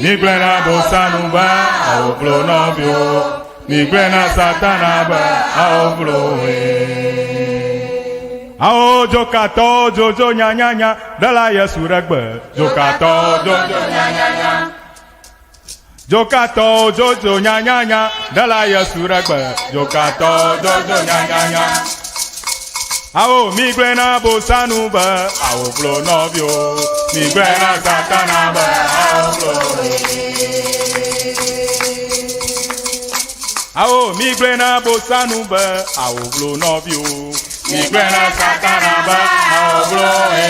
Migblɔe na Bosanu be awovlo nɔviwo. Migblɔe na Satana be awovlo woe. Awo dzokatɔwo dzodzo nyanyanya ɖela Yesu ɖe gbe. Dzokatɔwo dzodzo nyanyanya. Dzokatɔwo dzodzo nyanyanya ɖela Yesu ɖe gbe. Dzokatɔwo dzodzo nyanyanya. Awo migblɔe na Bosanu be awovlo nɔviwo. Migblɔe na Satana be awovlo. Awo migblɔe na Bosanu be awovlo nɔviwo. Migblɔe na Satana be awovlo he.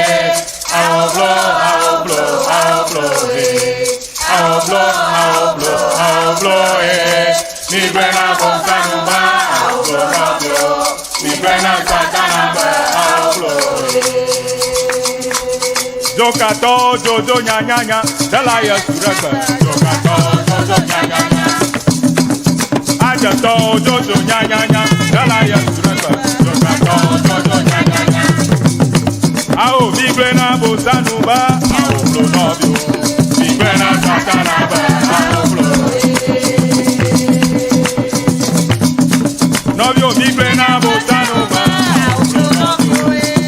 Awovlo, awovlo, awovlo he. Awovlo, awovlo, awovlo he. Migblɔe na Bosanu be awovlo nɔviwo. Migblɔe na Satana be awovlo he. Dzokatɔwo dzodzo nyanyanya ɖela Yesu ɖe gbe. Dzokatɔwo dzodzo nyanyanya. Adzetɔwo dzodzo nyanyanya ɖela Yesu ɖe gbe. Dzokatɔwo dzodzo nyanyanya. Awo migblɔe na Bosanu be awovlo nɔviwo. Migblɔe na Satana be awovlo. Nɔviwo migblɔe na Bosanu be awovlo nɔviwo.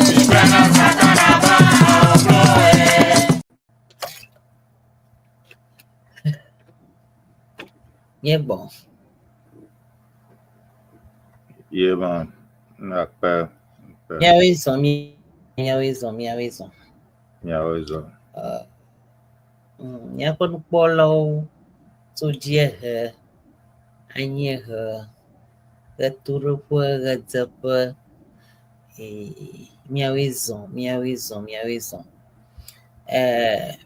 Migblɔe na Satana be awovlo. Míegbɔ. Ye ma akpe. akpe. Míawoe zɔ míawoe zɔ míawoe zɔ. Míawoe zɔ. Míaƒe nukpɔlawo tso dziehe, anyiehe, ɣetoɖoƒe, ɣedzeƒe. Míawoe zɔ míawoe zɔ míawoe zɔ.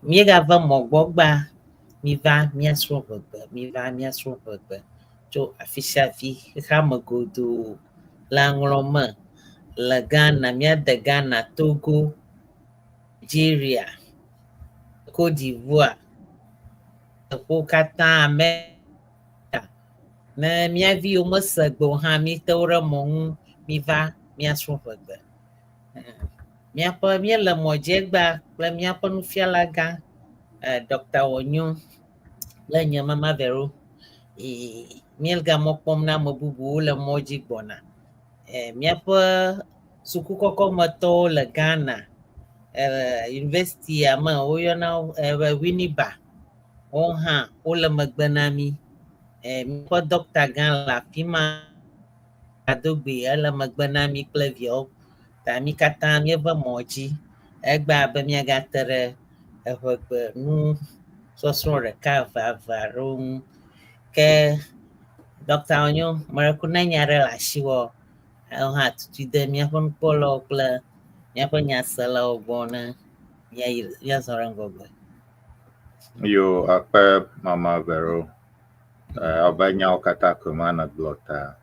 Míegava mɔ gbɔ gbea, míva míasrɔ̃ ʋegbe, míva míasrɔ̃ ʋegbe tso afi sia afi, xexeame godoo le aŋlɔ me le Ghana, míade Ghana, Togo, Nigeria, Cote d'Ivoire, teƒewo katã, Amerika. Ne mía viwo mese gbe o hã, míete wo ɖe mɔ ŋu míva míasrɔ̃ ʋegbe. Míaƒe míele mɔ dzi egbea kple míaƒe nufiala gã Dɔkta Wɔnyo kple nye Mama Vero. Míega mɔ kpɔm na ame bubuwo le mɔ dzi gbɔna. Míaƒe sukukɔkɔmetɔwo le Ghana, yunivɛsitia me woyɔna wo be Winneba. Woawo hã wole megbe na mí. Míaƒe dɔkta gã le afi ma do gbe ele megbe na mí kple viawo. Ta mí katã míeve mɔ dzi egbea be míagate ɖe eŋegbe nusɔsrɔ̃ ɖeka eve eve aɖewo ŋu. Ke Dɔkta Onyo, meɖe ne nya aɖe le asiwò, ewo hã tutui de míaƒe nukpɔlawo kple míaƒe nyaselawo gbɔ ne míayi míazɔ ɖe ŋgɔgbe. Yo, akpe Mama Vero. Abe nyawo katã ko ma nègblɔ ta.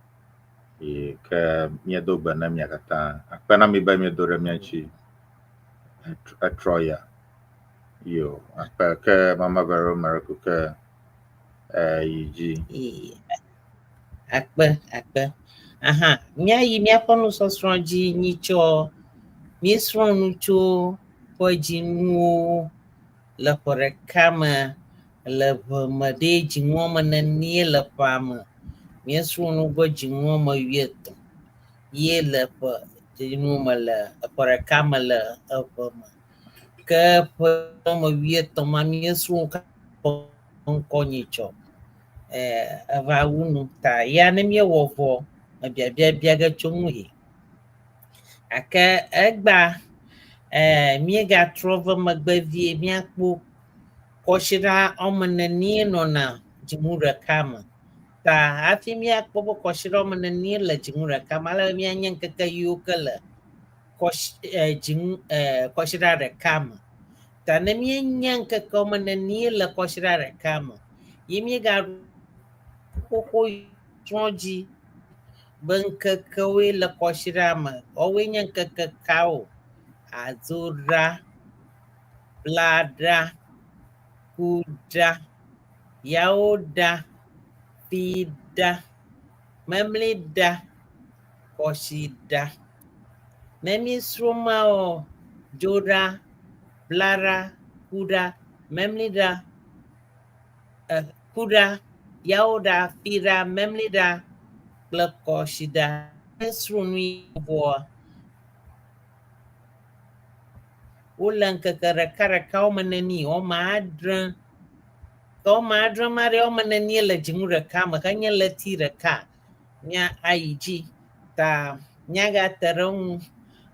Yi ke míedo gbe na mia katã. Akpe na mi be miedo ɖe mía ŋuti etrɔ ya. Yo, akpe ke Mama Vero meɖe ke yi dzi. Akpe, akpe. Aha, míayi míaƒe nusɔsrɔ̃ dzi nyitsɔ. Míesrɔ̃ nu tso ƒedzinuwo le ƒe ɖeka me le ʋe me ɖe dzinu woame nenie le ƒea me. Míesrɔ̃ nu be dzinu woame wuietɔ̃ ye le ƒe dzinu me le eƒe ɖeka me le eʋe me. Ke ƒe woame wuietɔ̃ ma míesrɔ̃ ŋkɔ nyitsɔ. Eva wu nu ta ya ne míewɔ vɔ ebiabia bia ge tso ŋu he. Gake egbea míegatrɔ va megbe vie míakpɔ kɔsiɖa woame nenie nɔna dzinu ɖeka me. Ta hafi míakpɔ be kɔsiɖa woame nenie le dzinu ɖeka me ale be míanye ŋkeke yiwo ke le kɔsi dzinu kɔsiɖa ɖeka me. Ta ne míenya ŋkeke woame nenie le kɔsiɖa ɖeka me ye míegaɖo xoxo srɔ̃ dzi be ŋkekewoe le kɔsiɖa me. Woawoe nye ŋkeke kawo? Adzoɖa, blaɖa, kuɖa, yawoɖa, fiɖa, memliɖa, kɔsiɖa. Ne míesrɔ̃ mawoa, dzoɖa, blaɖa, kuɖa, memliɖa. Kuɖa, Yawoɖa, Fiɖa, Memliɖa kple Kɔsiɖa. Míesrɔ̃ nu vɔa, wole ŋkeke ɖekaɖeka woame neni? Woame adre. Ke woame adre ma ɖe, woame nenie le dzinu ɖeka me henye ɣleti ɖeka? Mía ayi dzi ta míagate ɖe eŋu.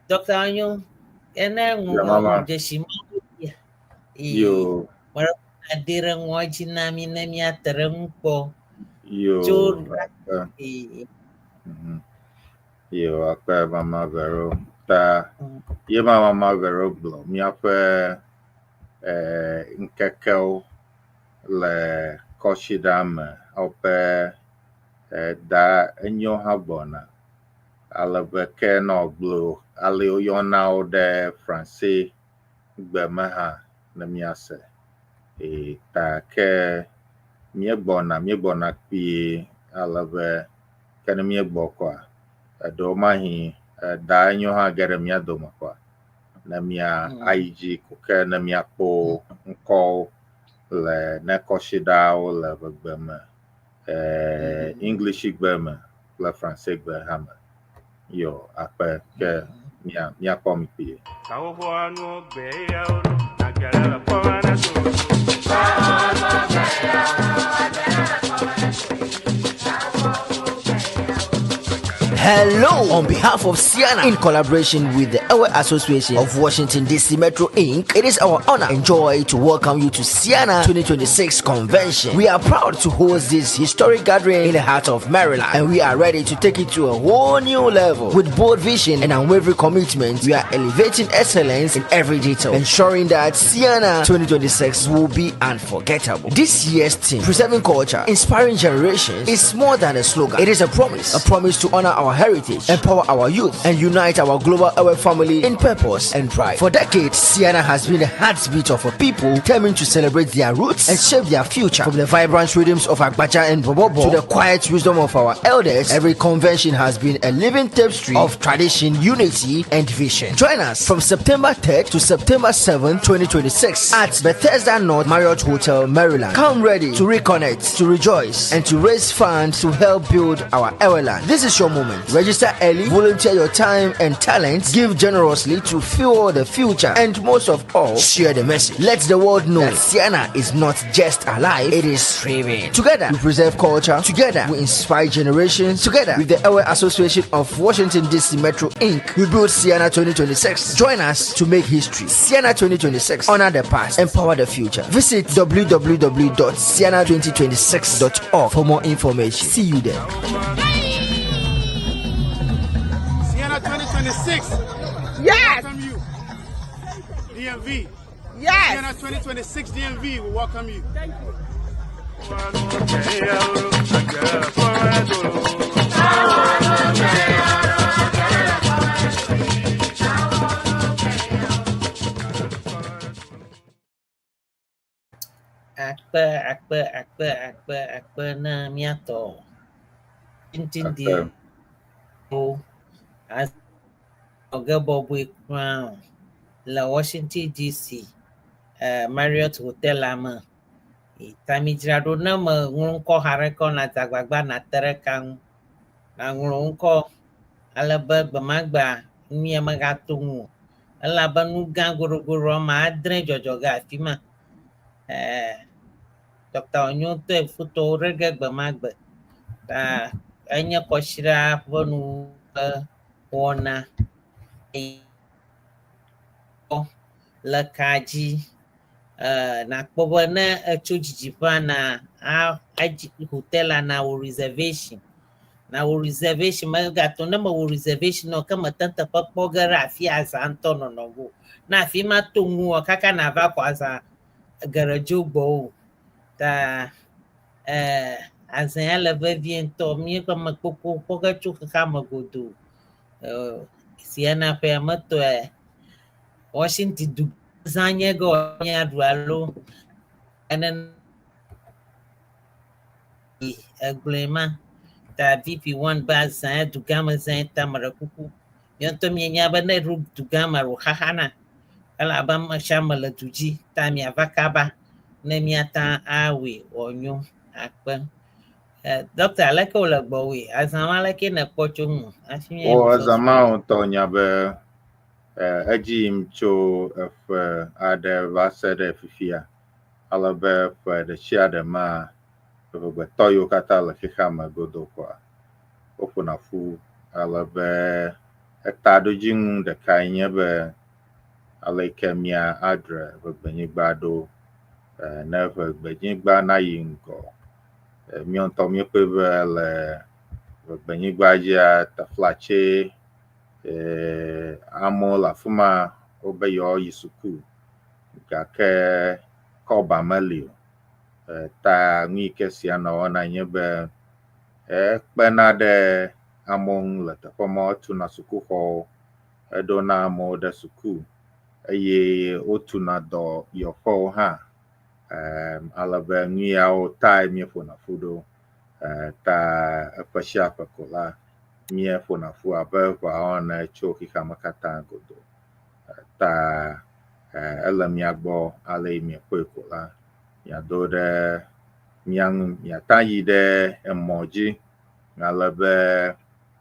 Dɔkta Onyo, ene ŋu dzesi mawo dzia? Yo. Ade ɖe ŋua dzi na mí ne míate ɖe eŋu kpɔ. Yo. Tso Yo, akpe Mama Vero. Ta ye ma Mama Vero gblɔ míaƒe eh, ŋkekewo le kɔsiɖa me woƒe eh, da enyo hã gbɔna. Ale be ke nɔ gblɔ ale woyɔna wo ɖe Franse gbe me hã ne míase. Eye ta ke míegbɔna míegbɔna kpuie ale be ke ne míegbɔ kɔa, eɖewomahi eda enyo hã ge ɖe mía dome kɔa, ne mía ayi dzi ko ke ne míakpɔ ŋkɔwo le ne kɔsiɖawo le ʋegbe me, English gbe me kple Franse gbe hã me. Yo, akpe ke mía míakpɔ mi kpuie. Hello! On behalf of Ceana, in collaboration with the Ewe Association of Washington DC Metro Inc., it is our honor and joy to welcome you to Ceana 2026 Convention. We are proud to host this historic gathering in the heart of Maryland, and we are ready to take it to a whole new level. With bold vision and unwavering commitment, we are elevating excellence in every detail, ensuring that Ceana 2026 will be unforgettable. This year's theme, Preserving Culture, Inspiring Generations, is more than a slogan. It is a promise, a promise to honor our heritage, empower our youth, and unite our global Ewe family in purpose and pride. For decades, Ceana has been the heartbeat of a people determined to celebrate their roots and shape their future. From the vibrant rhythms of Agbadza and Bobobo to the quiet wisdom of our elders, every convention has been a living tapestry of tradition, unity, and vision. Join us from September 3rd to September 7th, 2026 at Bethesda North Marriott Hotel, Maryland. Come ready to reconnect, to rejoice, and to raise funds to help build our Eweland. This is your moment. Register early, volunteer your time and talents, give generously to fuel the future, and most of all, share the message. Let the world know that Ceana is not just alive, it is thriving. Together, we preserve culture. Together, we inspire generations. Together, with the Ewe Association of Washington DC Metro Inc., we build Ceana 2026. Join us to make history. Ceana 2026. Honor the past, empower the future. Visit www.ceana2026.org for more information. See you there. Ceana 2026. Yes. Welcome you. DMV. Yes. Ceana 2026 DMV we welcome you. Thank you. Akpe, akpe, akpe, akpe, akpe na míatɔ. Tintindi Akpe. wo azɔge bɔbɔe kura o le Washington DC eh, Marriott Hotel la me. Ta midzra ɖo ne meŋlɔ ŋkɔ xa ɖe ke o nàdze agbagba nàte ɖe ka ŋu. Nàŋlɔ ŋkɔ ale be gbemagbea nuya megato ŋu o. Elabe nu gã goɖogoɖo woame adre dzɔdzɔ ge afi ma. Eh, Dɔkta Onyo ŋutɔe fotowo ɖe ge gbemagbe. Ta enye kɔsiɖa ƒe nu ƒe wɔna le ka dzi. Eh, nakpɔ be ne etso didiƒea na adzi hotel la na wò reservation. Na wò reservation megato ne mewɔ reservation o ke mete ŋu teƒe kpɔ ge ɖe afi azã ŋutɔ nɔnɔ go. Ne afi ma to ŋuwò kaka nava xɔ azã geɖe dzo gbɔwò. Ta eh, azã ya le vevie ŋutɔ. Míeƒe ame kpokpo kpɔ ge tso xexea me godoo. Eh, Ceana ƒea me tɔe Washington du zã nye ge míaɖu alo ene egblɔe ma. Ta VP1 be azã ya dugãme zã ta meɖe kuku. Míawo ŋutɔ míenya be ne eɖo dugã me wò xaxana elabe ame sia ame le du dzi ta miava kaba. ne míata awɔe wòanyo akpe. Dɔkta, aleke wòle gbɔwòe? Azã ma aleke nèkpɔ tso ŋu hafi míayi Wo azã nusɔsrɔ̃? ma ŋutɔ nya be edzi yim tso eƒe aɖe va se ɖe fifia. Ale be ƒe ɖe sia ɖe ma, eʋegbetɔ yiwo katã le xexea me godoo kɔa, woƒona ƒu ale be etaɖodzinu ɖekae nye be ale yi ke mía adre ʋegbenyigba ɖo ne ʋegbenyigba nayi ŋgɔ. Míawo ŋutɔ míekpɔe be le ʋegbenyigba dzia, teflatse amewo le afi ma wobe yewoayi suku gake kɔba meli o. Ta nu yi ke sia nɔ wɔna nye be ekpena ɖe amewo ŋu le teƒe ma, etuna sukuxɔwo, eɖona amewo ɖe suku eye wotuna dɔyɔƒewo hã. Ale be nu yawo tae míeƒona ƒu ɖo. Ta eƒe sia ƒe ko la, míeƒona ƒu abe ʋawo ene tso xexea me katã godoo. Ta ele mía gbɔ ale yi miekpɔe ko la, miado ɖe mía ŋu, miata yi ɖe emɔ dzi ale be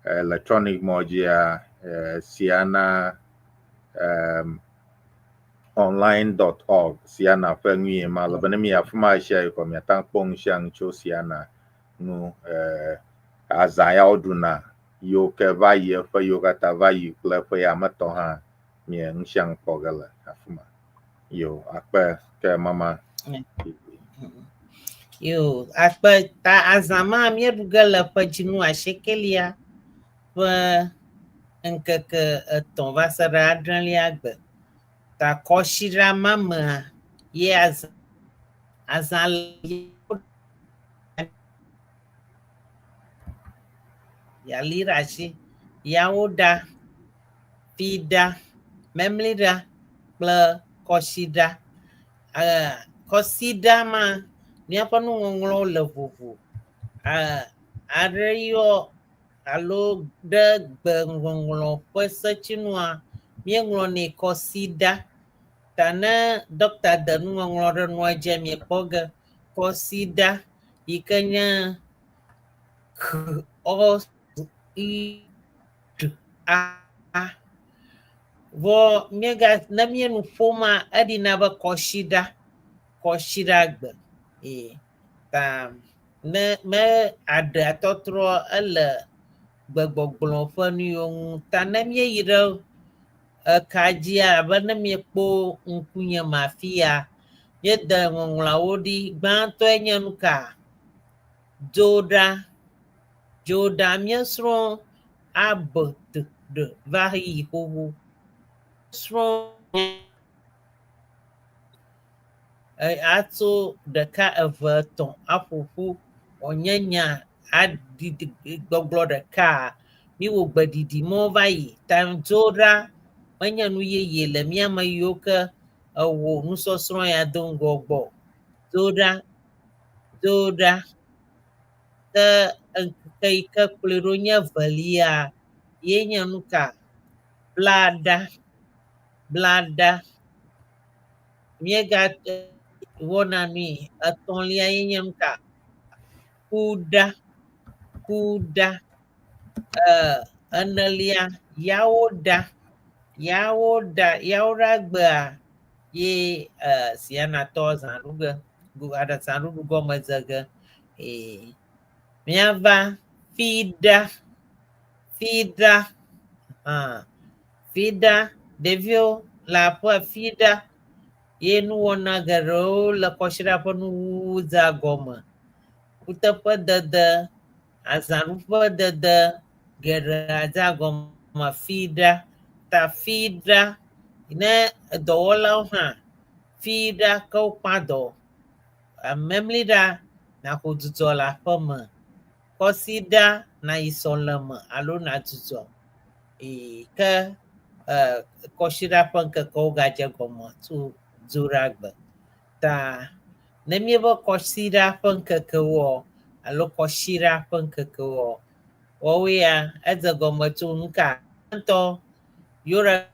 electronic mɔ dzia Siana online.org Siana ƒe nu ye ma ale be ne mi afi ma ɣe sia ɣi kɔ miata kpɔ nu sia nu tso Siana ŋu azã ya woɖuna yiwo ke va yi eƒe yiwo katã va yi kple eƒe ya me tɔ hã mie nu sia nu kpɔ ge le afi ma. Yo akpe ke mama. Yo akpe ta azã ma míeɖu ge le ƒe dzinu asiekelia ƒe ŋkeke etɔ̃ va se ɖe adrelia gbe. Ta kɔsiɖa ma mea ye azã azã yali ɖe asi yawo ɖa, fiɖa, memliɖa kple kɔsiɖa. Kɔsiɖa ma míaƒe nuŋɔŋlɔwo le vovo. Aɖe yɔ alo ɖe gbeŋɔŋlɔ ƒe setsinua míeŋlɔnɛ kɔsiɖa. Ta ne ɖɔkta de nuŋɔŋlɔ ɖe nua dzia miekpɔ ge kɔsiɖa yi ke nye K O I D A. Vɔ míega ne míenu ƒoma eɖina be kɔsiɖa, kɔsiɖagbe. Ee ta ne me aɖea tɔtrɔ ele gbegbɔgblɔ ƒe nu yiwo ŋu. Ta ne míeyi ɖe eka dzia abe ne míekpɔ ŋkunye me afi ya, míede ŋɔŋlɔawo ɖi. Gbãtɔe nye nu ka? Dzoɖa. Dzoɖa míesrɔ̃ A B T ɖ va yi xoxo. Srɔ̃ atso ɖeka, eve, etɔ̃ aƒo ƒu wòanye nya aɖiɖi gbɔgblɔ ɖeka. Míewɔ gbeɖiɖi mɔ va yi. Ta dzoɖa menye nu yeye le mía me yiwo ke ewɔ nusɔsrɔ̃ ya do ŋgɔ gbɔ o. Dzoɖa, dzoɖa. Ke ŋkeke yi ke kplɔe ɖo nye evelia ye nye nu ka? Blaɖa, blaɖa. Míegate wɔna nui. Etɔ̃lia ye nye nu ka? Kuɖa, kuɖa. Enelia, yawoɖa, yawoɖa, yawoɖagbea ye Sianatɔ zã ɖu ge, zãɖuɖu gɔme dze ge. Míava fiɖa, fiɖa, hã fiɖa, ɖeviwo le aƒe fiɖa ye nuwɔna geɖewo le kɔsiɖa ƒe nuwuwu dzea gɔme. Kuteƒedede, azãɖuƒedede geɖe dzea gɔme fiɖa. Ta fiɖa ne dɔwɔlawo hã fiɖa ke wokpã dɔ. Memliɖa nàxɔ dzudzɔ le aƒeme. Kɔsiɖa nàyi sɔleme alo nàdzudzɔ. Ke kɔsiɖa ƒe ŋkekewo gadze gɔme tso Dzoɖagbe. Ta ne míebe kɔsiɖa ƒe ŋkekewoa alo kɔsiɖa ƒe ŋkekewoa, woawoe ya edze gɔme tso nu ka ŋutɔ yora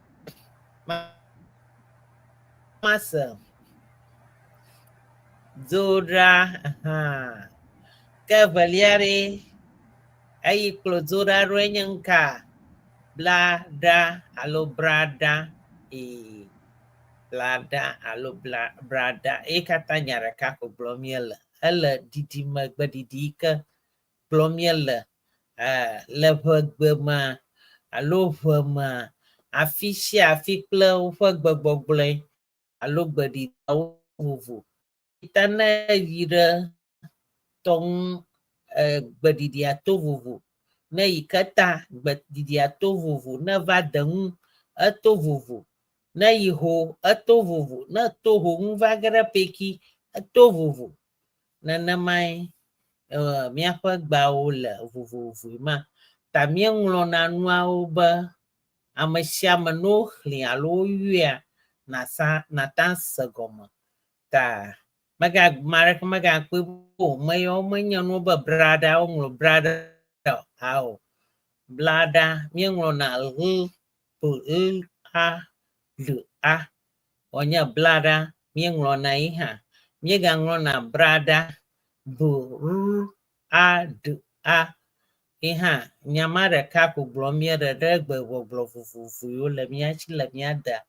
mase. Dzoɖa hã. Ke evelia ɖe, eyi kplɔ dzoɖa ɖoe nye ŋka? Blaɖa alo braɖa. Ee, blaɖa alo bla braɖa. Eye katã nya ɖeka ko gblɔm míele. Ele ɖiɖime gbeɖiɖi yi ke gblɔm míele eh, le ʋegbe mea alo ʋe mea, afi sia afi kple woƒe gbegbɔgblɔe alo gbeɖiɖiawo vovo. Ta ne yi ɖe tɔ ŋu gbeɖiɖia to vovo. Ne yi ke ta gbeɖiɖia to vovo. Ne va de ŋu eto vovo. Ne yi ho eto vovo. Ne to ho ŋu va ge ɖe peki eto vovo. Nenemae míaƒe gbeawo le vovovoe ma. Ta míeŋlɔna nuawo be ame sia ame ne woxlẽe alo woyɔea nasa nata se gɔme. Ta mega ame aɖeke megakpɔe be o meyɔ menye nuwo be braɖa woŋlɔ braɖa o. Ao blaɖa míeŋlɔna ʋ p l a l a wònye blaɖa míeŋlɔna yi hã. Míegaŋlɔna braɖa b r a d a yi hã. Nya ma ɖeka ko gblɔm míele ɖe gbegbɔgblɔ vovovowo le mía si le mía dea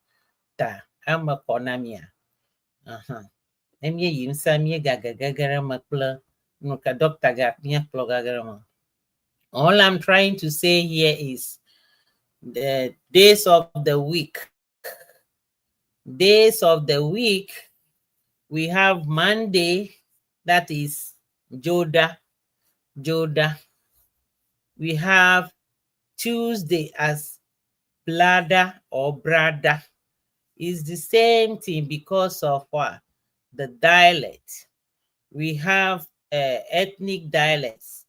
ta eme kɔ na mía. Aha. Ne míeyi ŋusẽ míegagege ge ɖe eme kple nuka ɖɔkta ga míakplɔ gage ɖe eme. All I'm trying to say here is the days of the week. Days of the week, we have Monday, that is Joda, Joda. We have Tuesday as Blada or Brada. It's the same thing because of what? The dialect. We have ethnic dialects.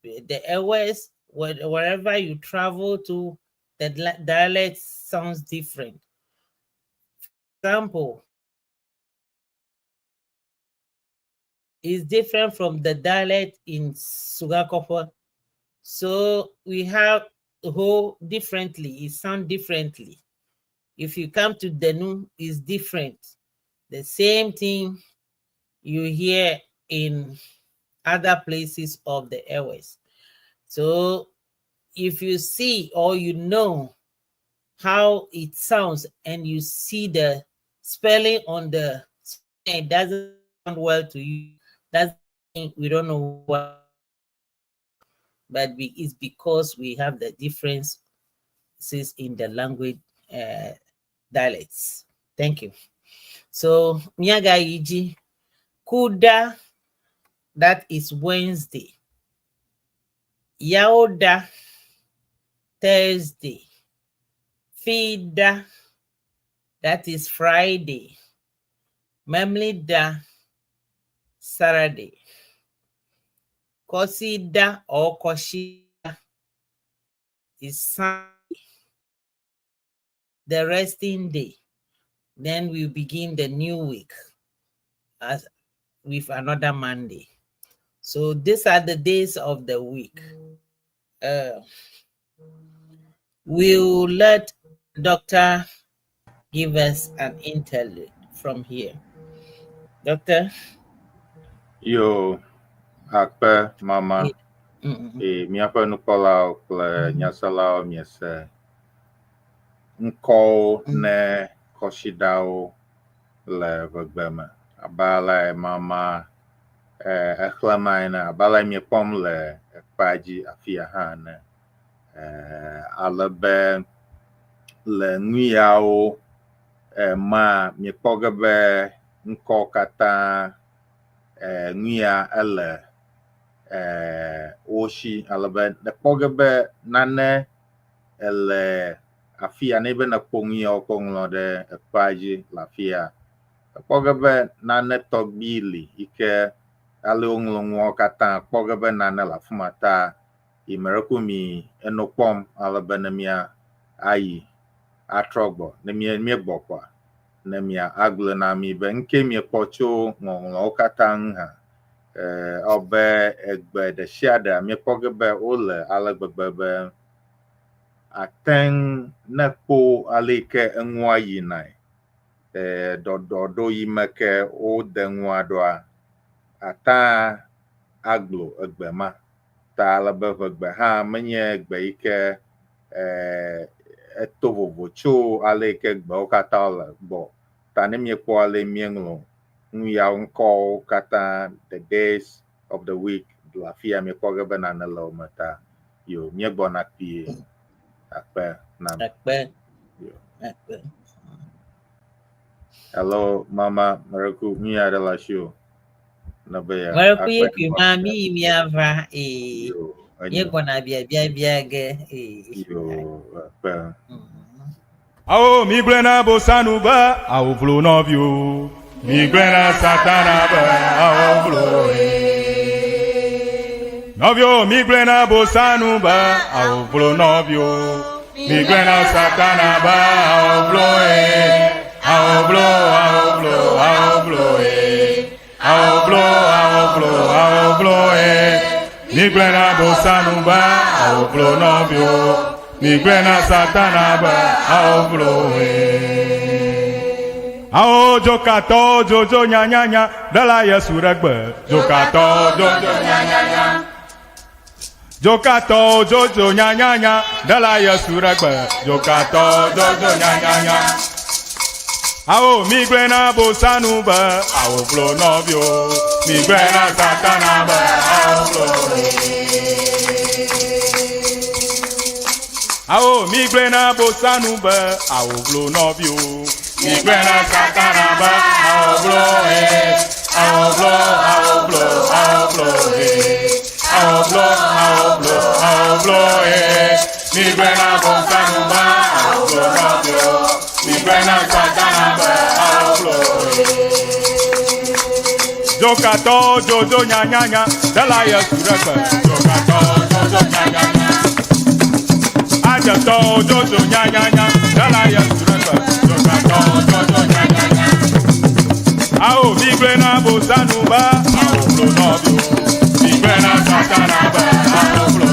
The Ewes, wherever you travel to, the dialect sounds different. Example, is different from the dialect in Sogakope. So we have whole differently, it sounds differently. If you come to Denu, it's different. The same thing you hear in other places of the airways. So if you see or you know how it sounds and you see the spelling on the it doesn't sound well to you, that's we don't know what, but it's because we have the differences in the language dialects. Thank you. So Miaga Iji Kuda, that is Wednesday. Yaoda, Thursday. Fida, that is Friday. Memlida, Saturday. Kosida or Koshida is Sunday, the resting day. Then we begin the new week as with another Monday. So these are the days of the week. We'll let Doctor give us an interlude from here. Doctor? Yo, akpe mama. E míaƒe nukpɔlawo kple nyaselawo miese ŋkɔwo ne kɔsiɖawo le ʋegbe me. Abe ale mama exlẽma ene, abe ale miekpɔm le ekpea dzi afia hã ene. Ale be le nu yawo ma miekpɔ ge be ŋkɔ katã nu ya ele wo si ale be nekpɔ ge be nane ele afia ne be nekpɔ nu yawo kɔ ŋlɔ ɖe ekpea dzi le afia. Ekpɔ ge be nane tɔgbi li yi ke ale woŋlɔ nuawo katã kpɔ ge be nane le afi ma ta yi me ɖe ko mi eno kpɔm ale be ne mia ayi atrɔ gbɔ ne mie míegbɔ kɔa ne mia agblɔ na mi be ŋke miekpɔ tso ŋɔŋlɔwo katã ŋu hã ewɔ egbe ɖe sia ɖea miekpɔ ge be wole ale gbegbe be atɛŋ ne kpo ale yi ke enua yinae. Ɖɔɖɔɖo yi me ke wode nua ɖoa, ata aglo egbe ma. Ta ale be ʋegbe hã menye gbe yi ke eto vovo tso ale yi ke gbewo katã le gbɔ. Ta ne miekpɔ ale míeŋlɔ nu yawo ŋkɔwo katã the days of the week le afi ya miekpɔ ge be nane le wo me ta yo míegbɔna kpuie. Akpe nam. Akpe. Yo. Akpe. Hello, mama, Mereku, mi aɖe le asi o. Ne be ya Mereku ye akpe kui ma mi yi miava ee. Yo, enyo. Míegbɔna biabiabia ge ee. Yo, akpe. Awo mi gblẽ na bosanu be awo vlo nɔviwo. Mi gblẽ na satana be awo vlo nɔviwo. Mi gblẽ na bosanu be awo vlo nɔviwo. Mi gblẽ na satana be awo vlo awo vlo awo vlo awo vlo awo vlo awo vlo awo vlo Mi gblẽ na bosanu be awo vlo nɔviwo. Mi gblẽ na satana be awo vlo Awo dzokatɔ dzodzo nyanyanya ɖela Yesu ɖe gbe. Dzokatɔ dzodzo nyanyanya. Dzokatɔ dzodzo nyanyanya ɖela Yesu ɖe gbe. Dzokatɔ dzodzo nyanyanya. Awo mi gblẽ na bosanu be awo vlo nɔviwo. Mi gblẽ na satana be awo vlo. Awo mi gblẽ na bosanu be awo vlo nɔviwo. Mi gblẽ na satana be awo vlo awo vlo awo vlo awo vlo awo vlo awo vlo awo vlo Mi gblẽ na bosanu be awo vlo nɔviwo. Mi gblẽ na satana be awo vlo Dzokatɔ dzodzo nyanyanya ɖela Yesu ɖe gbe. Dzokatɔ dzodzo nyanyanya. Adzetɔ dzodzo nyanyanya ɖela Yesu ɖe gbe. Dzokatɔ dzodzo nyanyanya. Awo mi gblẽ na bosanu be awo vlo nɔviwo. Mi gblẽ na satana be awo vlo.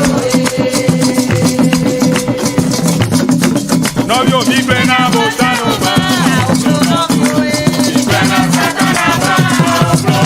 Nɔviwo mi gblẽ na bosanu be awo vlo nɔviwo. Mi gblẽ na satana be awo vlo.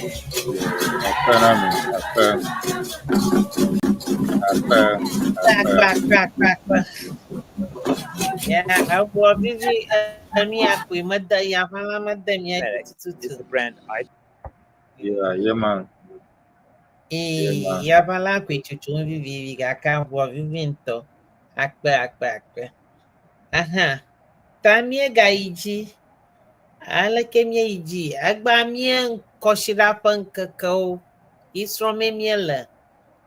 Akpe na mi, akpe. Akpe, Akpe, akpe. akpe, akpe, akpe. Ya, eʋua vivi enu ya koe mede ya ƒe la mede mía dzi Medics is tututu. the brand I Yeah, yeah, man. Yeah, Ee, man. ya ƒe la koe tsotsom vivivi gake eʋua vivi ŋutɔ. Akpe, akpe, akpe. Aha, ta míegayi dzi. Aleke míeyi dzi? Egbea mía kɔsiɖa ƒe ŋkekewo yi srɔ̃mee míele.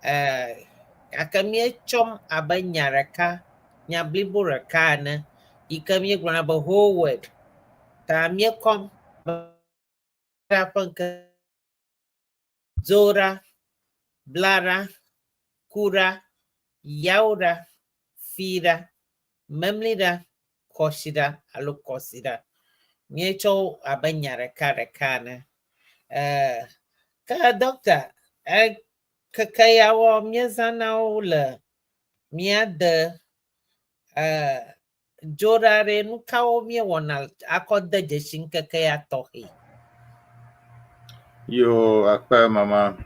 Eh, gake míetsɔm abe nya ɖeka, nya blibo ɖeka ene yi ke míegblɔna be whole word. Ta míekɔm ɖa ƒe ŋke Dzoɖa, Blaɖa, Kuɖa, Yawoɖa, Fiɖa, Memliɖa, Kɔsiɖa alo Kɔsiɖa. Míetsɔ wo abe nya ɖeka ɖeka ene. Eh, ke ɖɔkta, eh, keke yawoa míezãna wo le mía de eh, dzoɖa ɖe nu kawo míewɔna akɔ de dzesi ŋkeke ya tɔxɛ? Yo, akpe mama.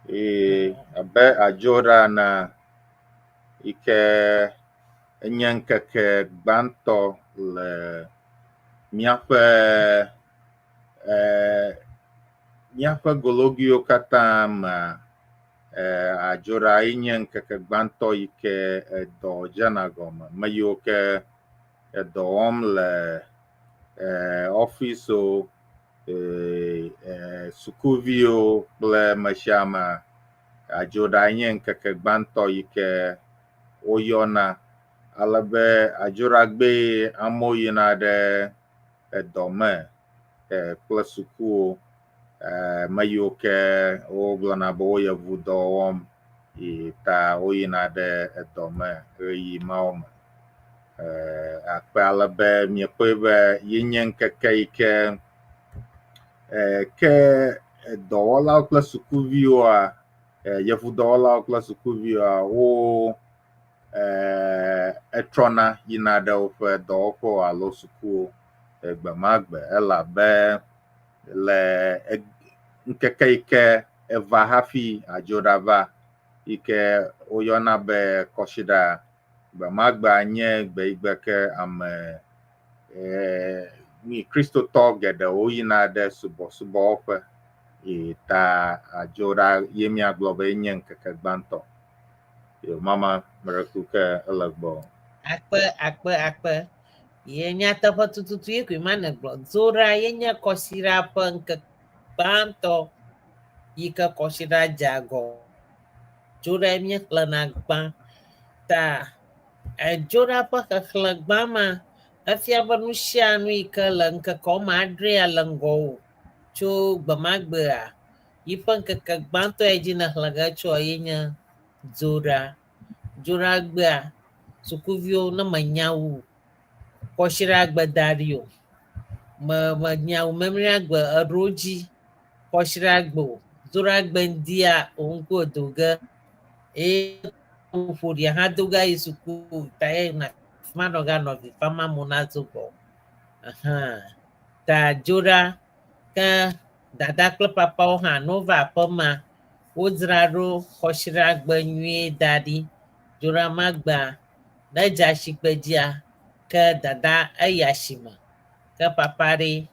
Ee, abe adzoɖa na yi ke enye ŋkeke gbãtɔ le míaƒe eh, míaƒe gologuiwo katã mea, eh, adzoɖa ye nye ŋkeke gbãtɔ yi ke edɔ dzena gɔme. Me yiwo ke edɔ wɔm le eh, ɔfisiwo, eh, eh, sukuviwo kple ame sia ame, adzoɖa nye ŋkeke gbãtɔ yi ke woyɔna. Ale be adzoɖagbee amewo yina ɖe edɔ me eh, kple sukuwo. Eh, me yiwo ke wogblɔna be wo yevu dɔ wɔm yi ta woyina ɖe edɔ me ɣeyiɣi mawo me. Eh, akpe ale be miekpɔe be yenye ŋkeke yi ke eh, ke dɔwɔlawo kple sukuviwoa, eh, yevudɔwɔlawo kple sukuviwoa, wo eh, etrɔna yina ɖe woƒe dɔwɔƒewo alo sukuwo eh, gbe ma gbe elabe le ŋkeke yi ke eva hafi adzoɖa va yi ke woyɔna be kɔsiɖa gbe ma gbea nye gbe yi gbe ke ame eh, mi kristotɔ geɖewo yina ɖe subɔsubɔwɔƒe yi ta adzoɖa ye míagblɔ be enye ŋkeke gbãtɔ. Yo mama mereku ke ele gbɔ. Akpe, akpe, akpe. Ye nyateƒe tututu ye koe ma nègblɔ. Dzoɖa ye nye kɔsiɖa ƒe ŋkeke gbãtɔ yi ke kɔsiɖa dze agɔ. Dzoɖae míexlẽna gbã. Ta edzoɖa ƒe xexlẽ gbã ma, efia be nu sia nu yi ke le ŋkeke woame adrea le ŋgɔwò tso gbe ma gbea, yiƒe ŋkeke gbãtɔ yi dzi nèxlẽ ge tsoa ye nye dzoɖa. Dzoɖagbea, sukuviwo ne menya wu kɔsiɖagbe da ɖi o, me menya wu memleagbe eɖo dzi kɔsiɖagbe o, dzoɖagbe ŋdia wò ŋkuwo do ge eye ƒoɖia hã do ge ayi suku ta ye na afi ma nɔ ganɔ avi fam amewo nadzo gbɔ. Ahan. Ta dzoɖa ke dada kple papawo hã ne wova aƒe ma, wodzra ɖo kɔsiɖagbe nyuie da ɖi. Dzoɖa magbea, ne edze asigbe dzia, ke dada eyi asime. Ke papa ɖe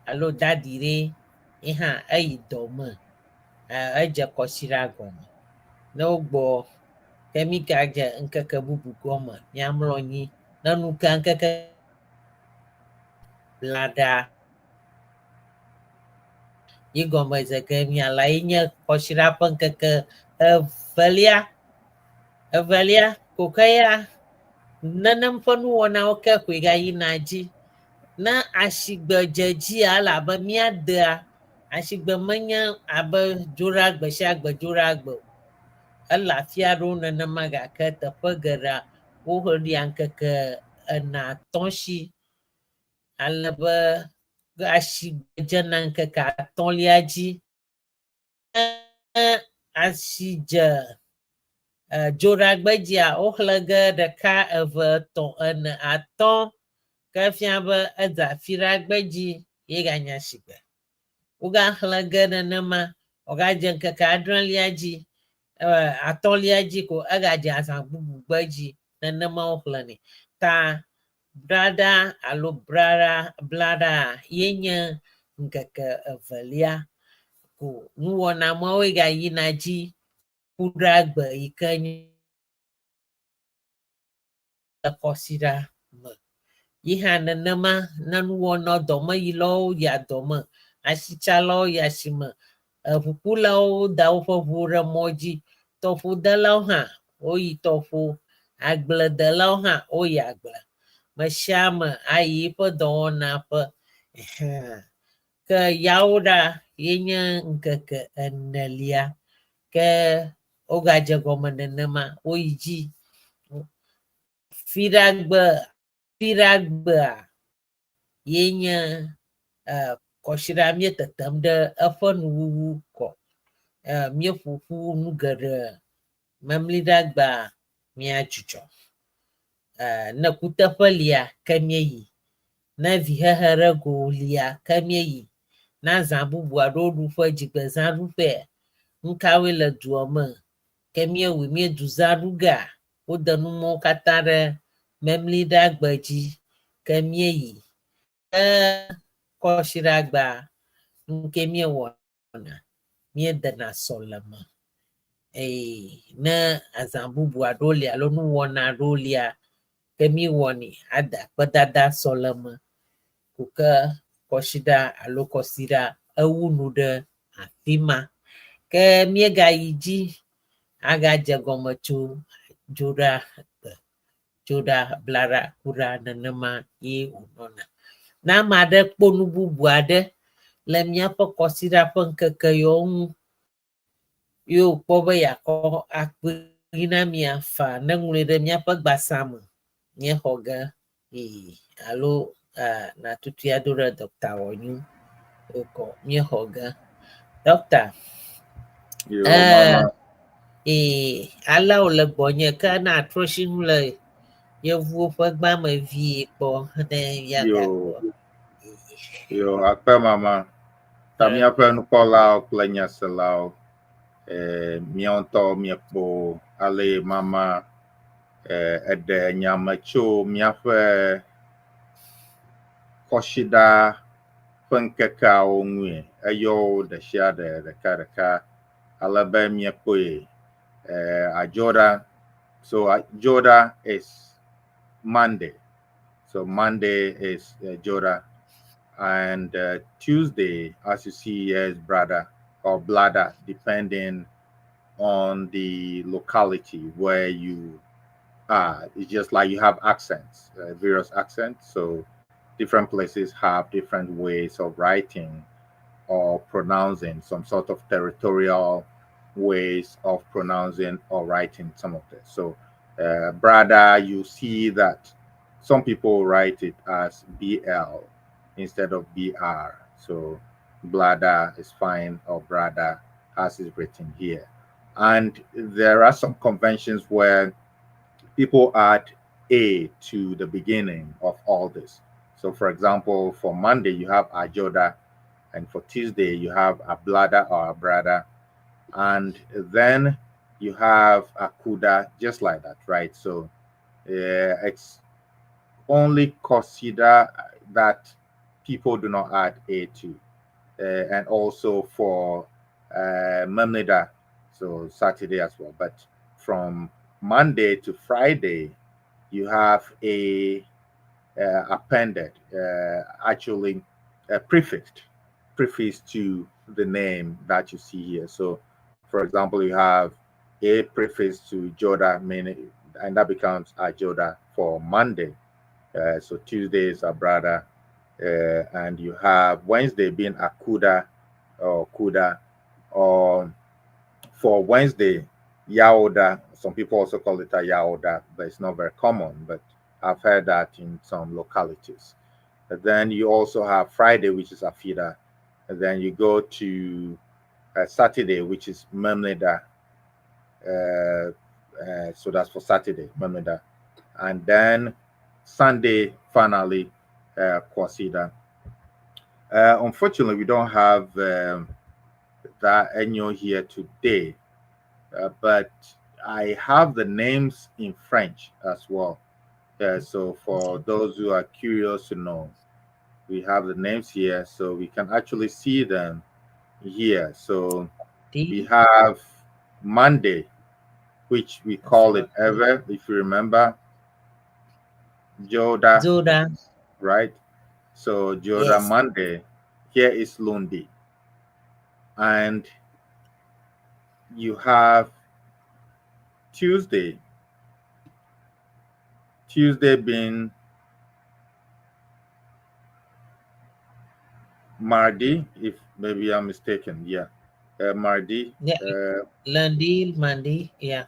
alo dadi ɖe ye hã eyi dɔ me. Edze kɔsiɖa gɔme. Ne wogbɔ ke mi gadze ŋkeke bubu gɔme miamlɔ anyi. Ne nu ke ŋkeke blaɖa yi gɔme dze ge miala ye nye kɔsiɖa ƒe ŋkeke evelia. Evelia ko ke ya nenem ƒe nuwɔnawo ke koe gayina dzi. Ne asigbe dze dzia ele abe míadea asigbe menye abe dzoɖagbe sia gbe dzoɖagbe o. Ele afi aɖewo nenema gake teƒe geɖea woxeɖia ŋkeke ene atɔ̃ si ale be asigbe dzena ŋkeke atɔ̃lia dzi. Ne asi dze dzoɖagbe dzia woxlẽ ge ɖeka, eve, etɔ̃, ene, atɔ̃ ke efia be edze afiɖagbe dzi ye ganye asigbe. Wogaxlẽ ge nenema wògadze ŋkeke adrelia dzi atɔ̃lia dzi ko egadze azã bubu gbe dzi nenema woxlẽnɛ. Ta braɖa alo braɖa blaɖa ye nye ŋkeke evelia ko nuwɔna mawoe gayina dzi ku ɖe agbe yi ke nye kɔsiɖa me. Yi hã nenema ne nuwɔna dɔmeyilawo yia dɔme, asitsalawo yi asime, eʋukulawo da woƒe ʋuwo ɖe mɔ dzi, tɔƒodelawo hã woyi tɔƒo, agbledelawo hã woyi agble. Me sia ame ayi eƒe dɔwɔna ƒe. Ɛhɛn. Ke yawo ɖa ye nye ŋkeke enelia. Ke wogadze gɔme nenema woyi dzi. Fiɖagbe fiɖagbea ye nye kɔsiɖa míetetem ɖe eƒe nuwuwu kɔ. Míeƒo ƒu nu geɖe. Memliɖagbea míadzudzɔ. Ne kuteƒe lia ke míeyi. Ne vihehe ɖe go lia ke míeyi. Ne azã bubu aɖewo ɖuƒe, dzigbezã ɖuƒea, nu kawoe le dua me ke míewɔe míedu zã ɖu gea, wode nu mawo katã ɖe memliɖagbe dzi ke míeyi. Ke kɔsiɖagbea, nu ke míewɔna, míedena sɔleme. Eye ne azã bubu aɖewo li alo nuwɔna aɖewo lia, ke míewɔnɛ ade akpedada sɔleme ko ke kɔsiɖa alo kɔsiɖa ewu nu ɖe afi ma. Ke míegayi dzi agadze gɔme tso dzoɖa gbe, dzoɖa, blaɖa, kuɖa nenema ye wònɔna. Ne ame aɖe kpɔ nu bubu aɖe le míaƒe kɔsiɖa ƒe ŋkeke yawo ŋu ye wòkpɔ be yeakɔ akpee na mía faa ne ŋlɔe ɖe míaƒe gbasa me míexɔ ge alo natutui ado ɖe dɔkta wɔnyu wokɔ míexɔ ge. Dɔkta, Yo, mama. Ale wòle gbɔnye ke na atrɔ si nu le yevuwo ƒe gbã me vie kpɔ ne míagakpɔ. Yo, akpe mama. Ta míaƒe nukpɔlawo kple nyaselawo, míawo ŋutɔ míekpɔ ale mama eɖe nya me tso míaƒe kɔsiɖa ƒe ŋkekeawo ŋue. Eyɔ wo ɖe sia ɖe ɖeka ɖeka ale be míekpɔe Adzoɖa. So Adzoɖa is Monday. So Monday is Dzoɖa. And Tuesday, as you see here, is Brada or Blada, depending on the locality where you are. It's just like you have accents, various accents. So different places have different ways of writing or pronouncing, some sort of territorial ways of pronouncing or writing some of this. So Brada, you see that some people write it as BL instead of BR. So Blada is fine, or Brada as is written here. And there are some conventions where people add A to the beginning of all this. So, for example, for Monday, you have Ajoda, and for Tuesday, you have Ablada or Abrada, and then you have Akuda, just like that, right? So, it's only consider that people do not add A to, and also for Memnida, so Saturday as well. But from Monday to Friday, you have a appended, actually prefixed, prefixed to the name that you see here. So, for example, you have a prefix to Joda, meaning, and that becomes Ajoda for Monday. So Tuesday is Abrada, and you have Wednesday being Akuda or Kuda, or for Wednesday, Yaoda. Some people also call it a Yaoda, but it's not very common. But I've heard that in some localities. And then you also have Friday, which is Afida. And then you go to Saturday, which is Memnida. So that's for Saturday, Memnida. And then Sunday, finally, Kwasida. Unfortunately, we don't have that Enyo here today, but I have the names in French as well. So for those who are curious to know, we have the names here, so we can actually see them here. So we have Monday, which we call it Ever, if you remember. Joda, Zoda. right? So Joda Yes. Monday, here is Lundi. And you have Tuesday. Tuesday being Mardi, if maybe I'm mistaken. Yeah. Mardi. Yeah. Lundi, Monday. Yeah.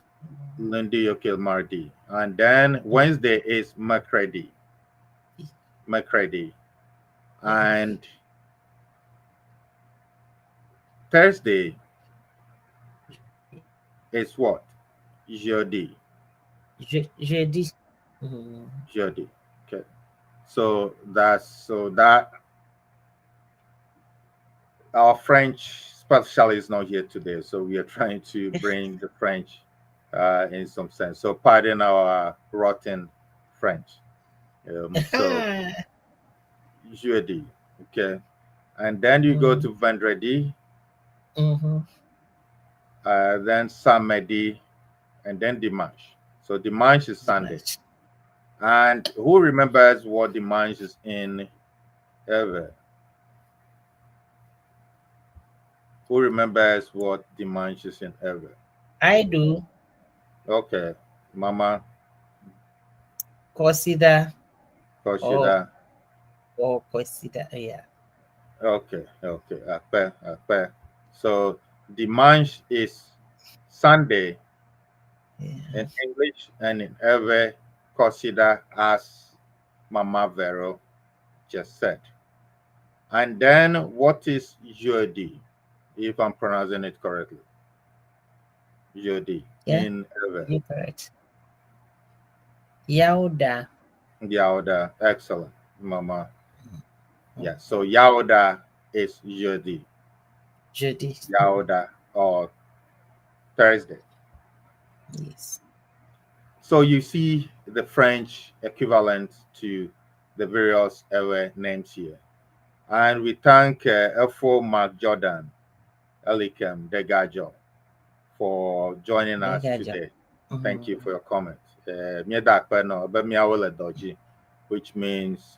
Lundi, okay, Mardi. And then Wednesday is Mercredi. Mercredi. And Thursday is what? Jeudi. Jeudi. Jeudi. Okay. So that's so that our French specialist is not here today, so we are trying to bring the French in some sense. So pardon our rotten French. So jeudi, okay, and then you go to vendredi, then samedi, and then dimanche. So dimanche is Sunday. And who remembers what dimanche is in Ewe? Who remembers what dimanche is in Ewe? I do. Okay, Mama. Consider. Consider. Or consider, yeah. Okay, okay. Akpe. So dimanche is Sunday in English and in Ewe, consider as Mama Vero just said. And then what is jeudi, if I'm pronouncing it correctly? Jeudi in Ewe. You're correct. Yaoda. Yaoda, excellent, Mama. Yeah, so Yaoda is jeudi. Jeudi. Yaoda or Thursday. Yes. So you see the French equivalent to the various Ewe names here. And we thank F4 Mark Jordan, Elikem Degajo, for joining us today. Thank you for your comment. Which means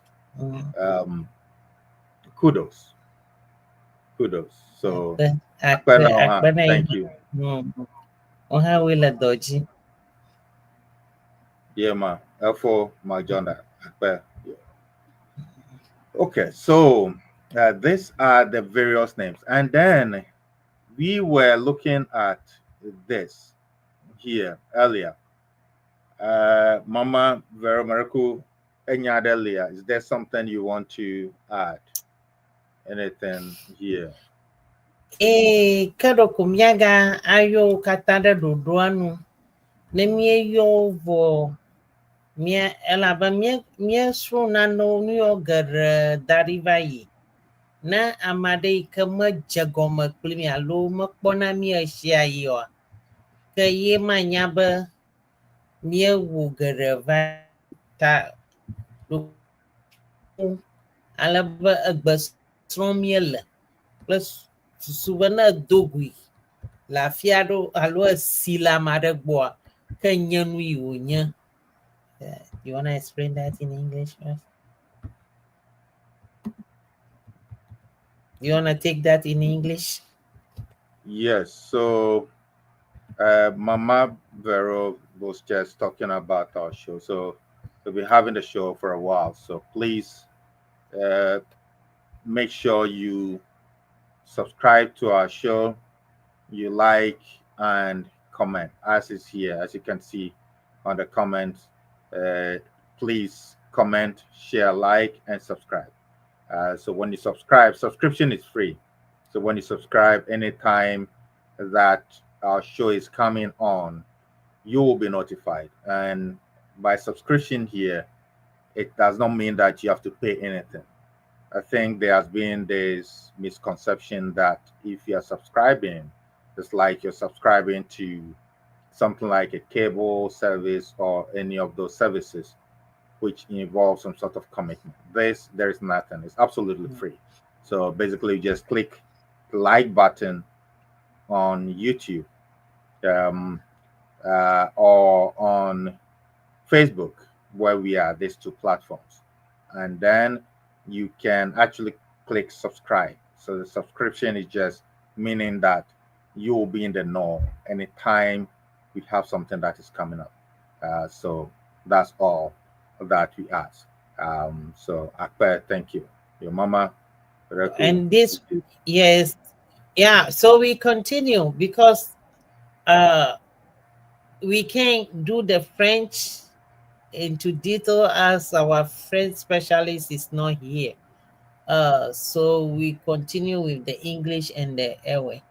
kudos. Kudos. So, thank you. Yeah, ma. L4 Mark Jordan. Okay, so these are the various names. And then we were looking at this here earlier. Mama Vero Miracle Enyadelia, is there something you want to add? Anything here? Kero kumiaga ayo katanda dodoanu. Ne mieyɔ vɔ Mía elabe mía míesrɔ̃ nanewo nu yawo geɖe da ɖi va yi. Ne ame aɖe yi ke medze gɔme kpli mí alo mekpɔna mí ɣesiaɣi oa, ke ye manya be míewɔ geɖe va ta ɖo ale be egbe srɔ̃m míele kple susu be ne edo goe le afi aɖewo alo esi le ame aɖe gbɔa, ke nye nu yi wònye. You wanna explain that in English first? You wanna take that in English? Yes. So, Mama Vero was just talking about our show. So, we've been having the show for a while. So, please make sure you subscribe to our show, you like and comment as is here, as you can see on the comments. Please comment, share, like, and subscribe. So when you subscribe, subscription is free. So when you subscribe, anytime that our show is coming on, you will be notified. And by subscription here, it does not mean that you have to pay anything. I think there has been this misconception that if you are subscribing, it's like you're subscribing to something like a cable service or any of those services which involve some sort of commitment. This, there is nothing. It's absolutely free. So basically, you just click the like button on YouTube or on Facebook, where we are, these two platforms. And then you can actually click subscribe. So the subscription is just meaning that you will be in the know anytime we have something that is coming up. So that's all that we ask. So Akpe, thank you. Your mama. Reku. And this, yes, yeah. So we continue because we can't do the French into detail as our French specialist is not here. So we continue with the English and the Ewe.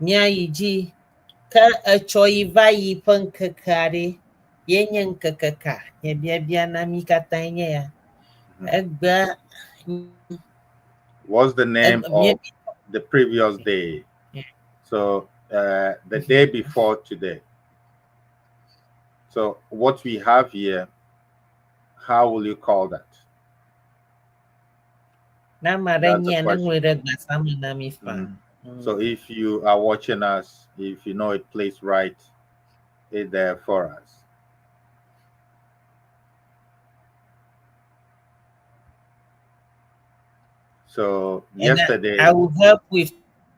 Míayi dzi ke etsɔ yi va yi ƒe ŋkeke aɖe ye nye ŋkeke ka? Nye biabia na mí katã nye ya. Egbea What's the name of the previous day? Yeah. So the day before today. So what we have here, how will you call that? Na ame aɖe That's the nyia ne question. ŋlɔe ɖe gbasa me na mí faa. So if you are watching us, if you know it, please write it there for us. So And yesterday, I will help with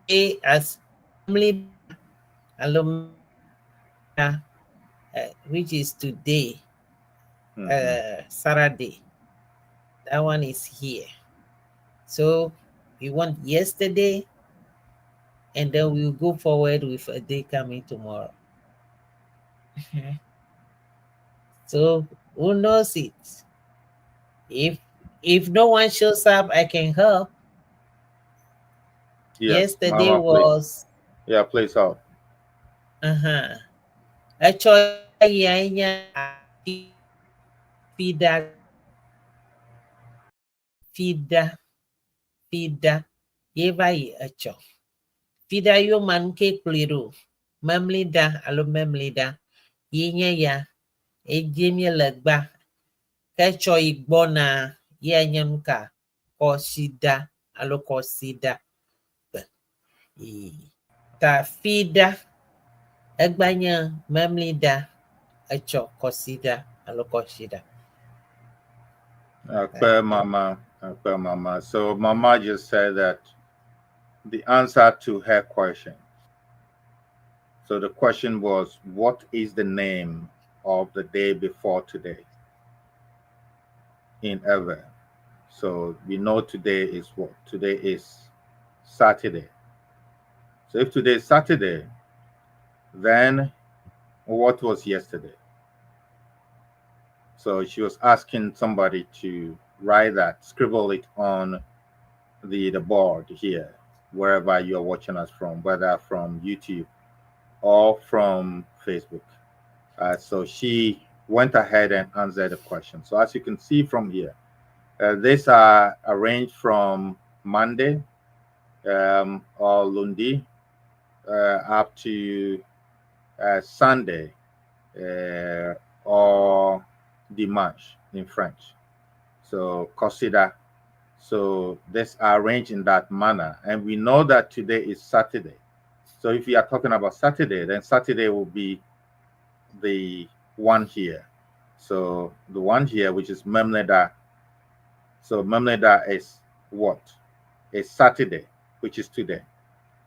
A as family alumna, which is today, Saturday. That one is here. So we want yesterday, and then we'll go forward with a day coming tomorrow. So who knows it? If no one shows up, I can help. Yes, Yesterday Mama, please. was Yeah, please help. Etsɔ yae nye Fiɖa Fiɖa Fiɖa ye va yi etsɔ. Fiɖa yoma nu ke kplɔe ɖo. Memliɖa alo memliɖa ye nye ya. Edzi míele gba. Ke etsɔ yi gbɔna ye nye nu ka? Kɔsiɖa alo kɔsiɖa. Ta Fiɖa egba nye memliɖa etsɔ kɔsiɖa alo kɔsiɖa. Akpe Mama, Akpe Mama. So Mama just said that the answer to her question. So the question was, what is the name of the day before today in Ewe? So we know today is what? Today is Saturday. So if today is Saturday, then what was yesterday? So she was asking somebody to write that, scribble it on the board here, wherever you're watching us from, whether from YouTube or from Facebook. So she went ahead and answered the question. So as you can see from here, these are arranged from Monday or Lundi up to Sunday or Dimanche in French. So Kosida. So this are arranged in that manner. And we know that today is Saturday. So if we are talking about Saturday, then Saturday will be the one here. So the one here, which is Memneda. So Memneda is what? It's Saturday, which is today.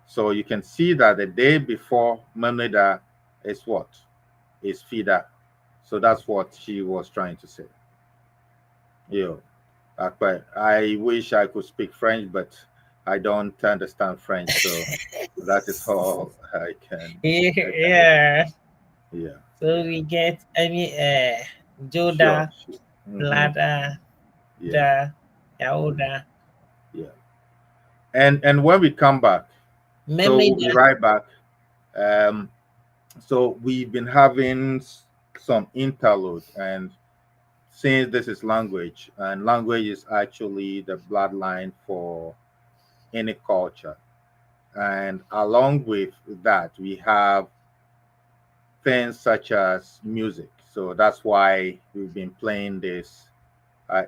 So you can see that the day before Memneda is what? Is Fida. So that's what she was trying to say. Yo, but I wish I could speak French, but I don't understand French, so that is all I can. Yeah. Yeah. So we get, I mean, Joda, Sure. Mhm. Lada, Yeah. Da, Yaoda. Yeah. And when we come back, so we'll be Memeda. right back. So we've been having some interlude, and since this is language, and language is actually the bloodline for any culture, and along with that, we have things such as music. So that's why we've been playing this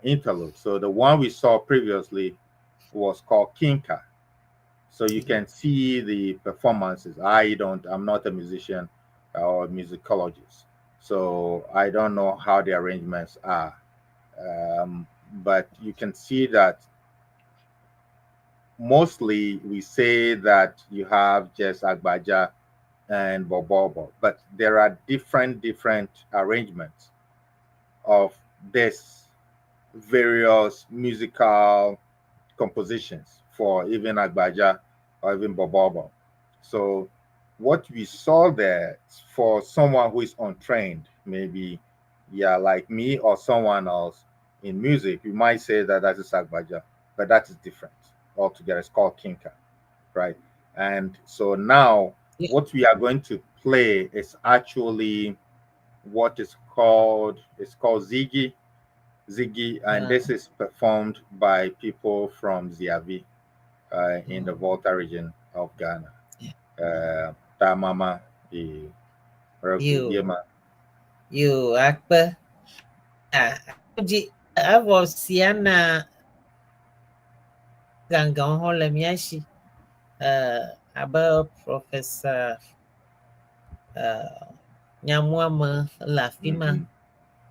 interlude. So the one we saw previously was called Kinka. So you can see the performances. I'm not a musician or musicologist, so I don't know how the arrangements are. But you can see that mostly we say that you have just Agbaja and Bobobo, but there are different arrangements of this various musical compositions for even Agbaja or even Bobobo. So what we saw there for someone who is untrained, maybe, yeah, like me or someone else in music, you might say that that is Agbaja, but that is different altogether. It's called Kinka, right? And so now what we are going to play is actually what is called, it's called Ziggy, and this is performed by people from Ziavi in the Volta region of Ghana. Yeah. Tamama, You. Yema. Yo, akpe. Ah, evɔ Siana gãgãwo hã le mía si. Abe Professor Nyamuame le afi ma.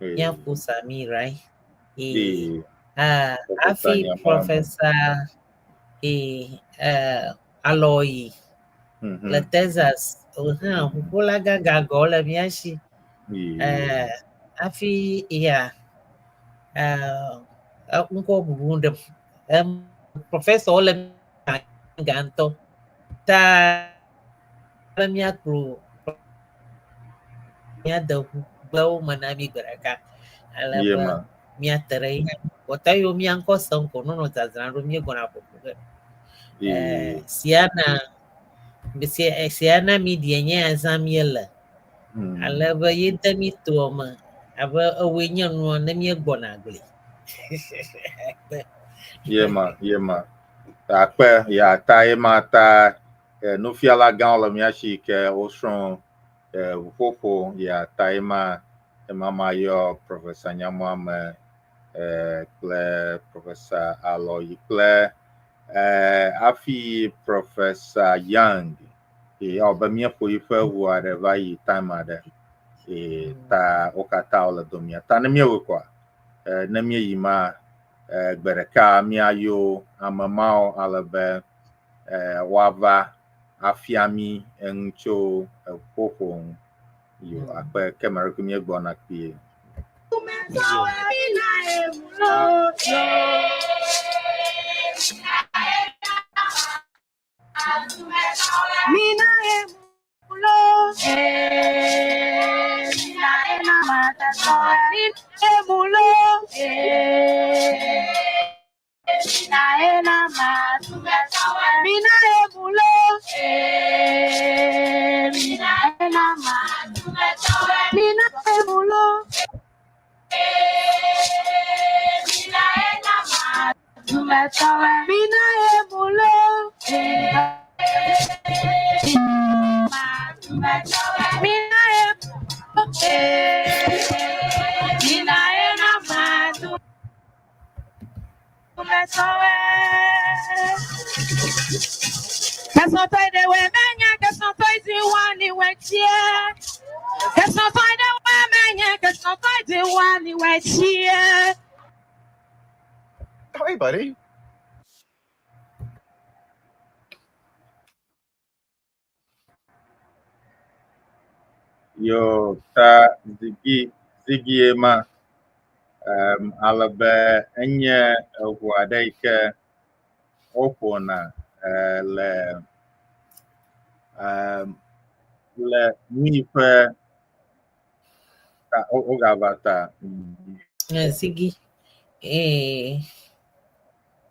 Míaƒo Sami, right? Eh, ah, Professor hafi Nyamuame. Professor Aloyi le Texas. Wò hã ʋuƒola gãgãgãwo le mía si. Hafi ya ŋkɔ bubu ɖem. Professor le gã ŋutɔ. Ta be míakplɔ míade ʋugbewo me na mí gbe ɖeka. Ale be Yema. míate ɖe ye. Kpɔtɔ yiwo mía ŋkɔ sem ko nɔnɔ dzadzram ɖo míegbɔna ƒoƒo ge. Siana Siana Media nye ya zãm míele. Ale be ye de mí toa me abe ewoe nye nua ne míegbɔna gli. Yema, yema. Akpe ya ta yema ta nufiala gãwo le mía si ke wosrɔ̃ ʋuƒoƒo ya ta yema ema ma yɔ Professor Nyamuame kple Professor Aloyi kple hafi Professor Young ewɔ be míeƒo yiƒe ʋu aɖe va yi time aɖe ta wo katã wole domia. Ta ne míewɔe koa ne míeyi ma gbe ɖeka míayɔ ame mawo ale be woava afia mí enu tso eʋuƒoƒo ŋu. Yo, akpe ke me ɖe míegbɔna kpuie. Yo. Mina emulo, mina ena matata, mina emulo, mina ena matata, mina emulo, mina ena matata, mina emulo. Mina emulo. Mina emulo. Mina enamadu. Kẹsàn-án ìdẹ̀wẹ̀ mẹ́yẹ, kẹsàn-án ìdíwà níwẹ̀ tiẹ̀. Kẹsàn-án ìdẹ̀wẹ̀ mẹ́yẹ, kẹsàn-án ìdíwà níwẹ̀ tiẹ̀. Hey, buddy. Yo ta Ziggy Ziggy ema ale be enye eŋu aɖe yi ke woƒona le le nui ƒe ta wogava ta. Ziggy. Eh.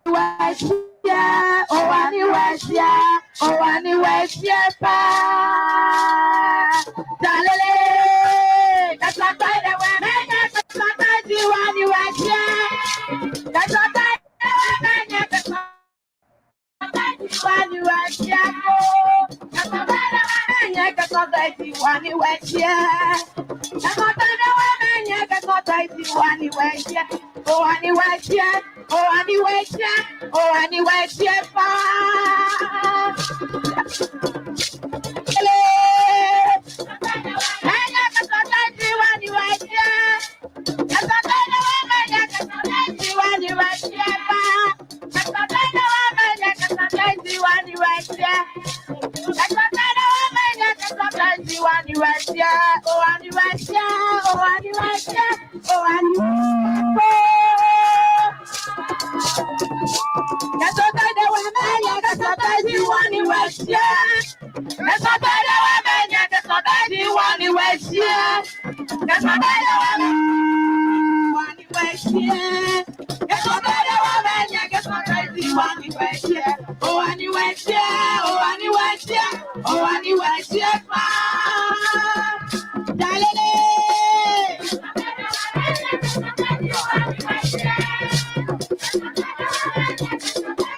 Thank you.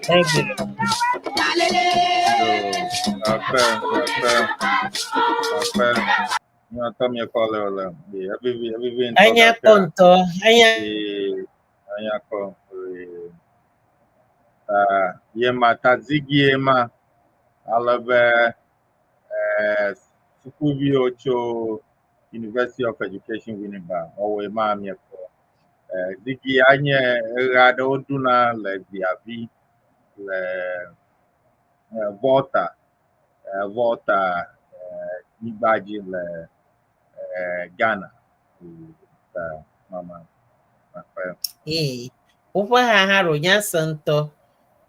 Yo, akpe, akpe. Akpe. Míatɔ míekpɔ le o le. Ee, evivi evivi ŋutɔ Enya gake. kpɔ ŋutɔ. Enya Ee, enya kpɔ. Ee. Ta ye ma ta zigie ma ale be sukuviwo tso University of Education Winneba wɔwɔe ma míekpɔ. Zigi anye eɣe aɖewo ɖuna le Ziavi le Volta nyigba dzi le Ghana. Ta mama akpe. Ee, woƒe ha hã ɖo nya se ŋutɔ.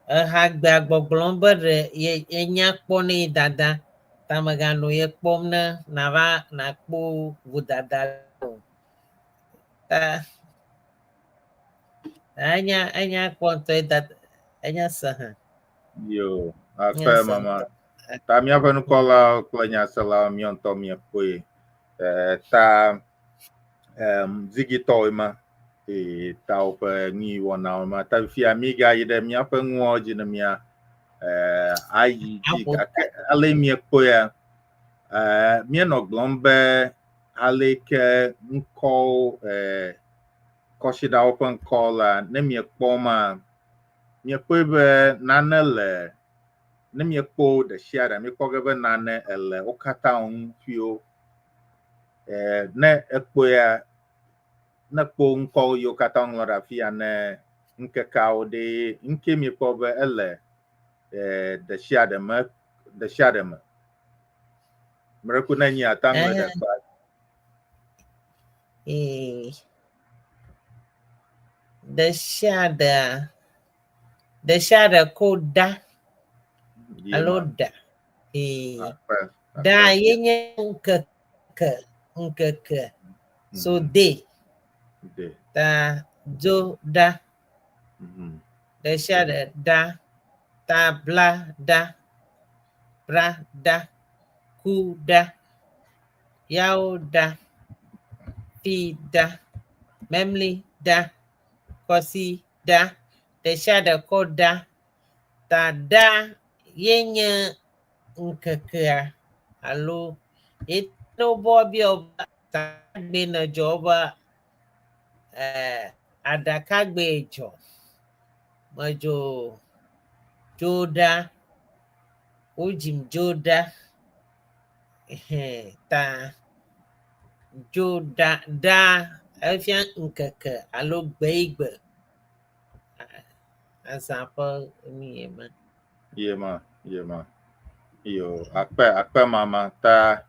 Eha gbea gbɔgblɔm be ɖe ye enya kpɔ ne ye dada. Ta meganɔ ye kpɔm ne nava nakpɔ vodada o. Ta enya kpɔ ŋutɔ ye dada enya se hã. Yo, Enya akpe se mama. ŋutɔ. Ta míaƒe nukpɔlawo kple nyaselawo míawo ŋutɔ míekpɔe. Ta zigitɔwoe ma. Eye ta woƒe nuwɔnawo ma. Ta fifia mígayi ɖe míaƒe nuawo dzi ne mía ayi dzi Aƒo gake ale míekpɔea míenɔ gblɔm be aleke ŋkɔwo kɔsiɖawo ƒe ŋkɔ la ne míekpɔ ma míekpɔe be nane le ne míekpɔ ɖe sia ɖe míekpɔ ge be nane ele wo katã ŋu ƒio. Ne ekpɔea ne kpɔ ŋkɔ yiwo katã woŋlɔ ɖe afi ya ne ŋkekeawo ɖe ŋke míekpɔ be ele ɖe sia ɖe me ɖe sia ɖe me. Mreku ne nyi ata ŋlɔe ɖe kpa. Ee. Ɖe sia ɖea, ɖe sia ɖe ko ɖa Ye alo ma. ɖa. Ee. Akpe. Ɖa Akpe. ye nye ŋkeke ŋkeke. So day. De. Ta dzo ɖa. Ɖe sia ɖe ɖa. Ta bla ɖa. Bra ɖa. Ku ɖa. Yawo ɖa. Fi ɖa. Memli ɖa. Kɔsi ɖa. Ɖe sia ɖe ko ɖa. Ta ɖa ye nye ŋkekea alo ye ne wobɔ biɔ be tagbe ne dzɔ be aɖakagbe dzɔ. Medzo dzo ɖa. Wodzim dzo ɖa. Ehɛn ta dzo ɖa ɖa efia ŋkeke alo gbe yi gbe. Azã ƒe nu ye ma. Ye ma, ye ma. Yo, akpe akpe mama ta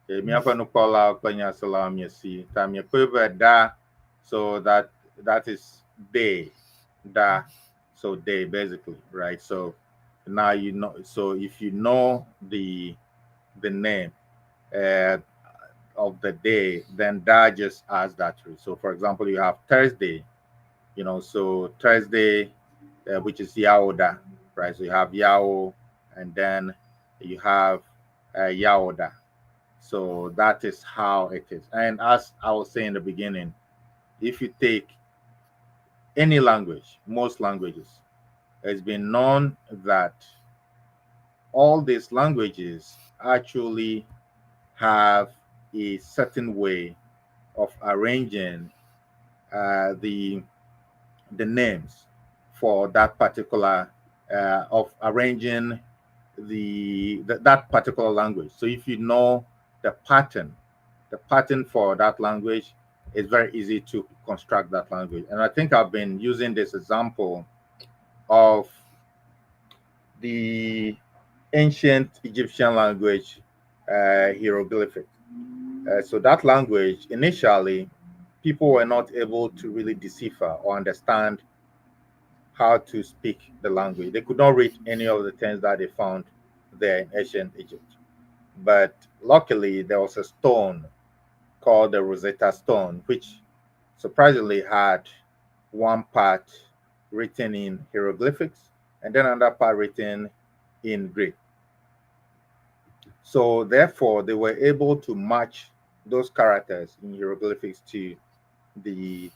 míaƒe nukpɔlawo kple nyaselawo miesi ta miekpɔe be ɖa so that is day da so day basically, right? So now you know. So if you know the name of the day, then that just adds that to it. So for example, you have Thursday, so Thursday, which is Yaoda, right? So you have Yao, and then you have Yaoda. So that is how it is. And as I was saying in the beginning, if you take any language, most languages, it's been known that all these languages actually have a certain way of arranging the names for that particular of arranging the that particular language. So if you know the pattern for that language, it's very easy to construct that language. And I think I've been using this example of the ancient Egyptian language, hieroglyphic. So that language, initially, people were not able to really decipher or understand how to speak the language. They could not read any of the things that they found there in ancient Egypt. But luckily, there was a stone called the Rosetta Stone, which surprisingly had one part written in hieroglyphics and then another part written in Greek. So therefore, they were able to match those characters in hieroglyphics to the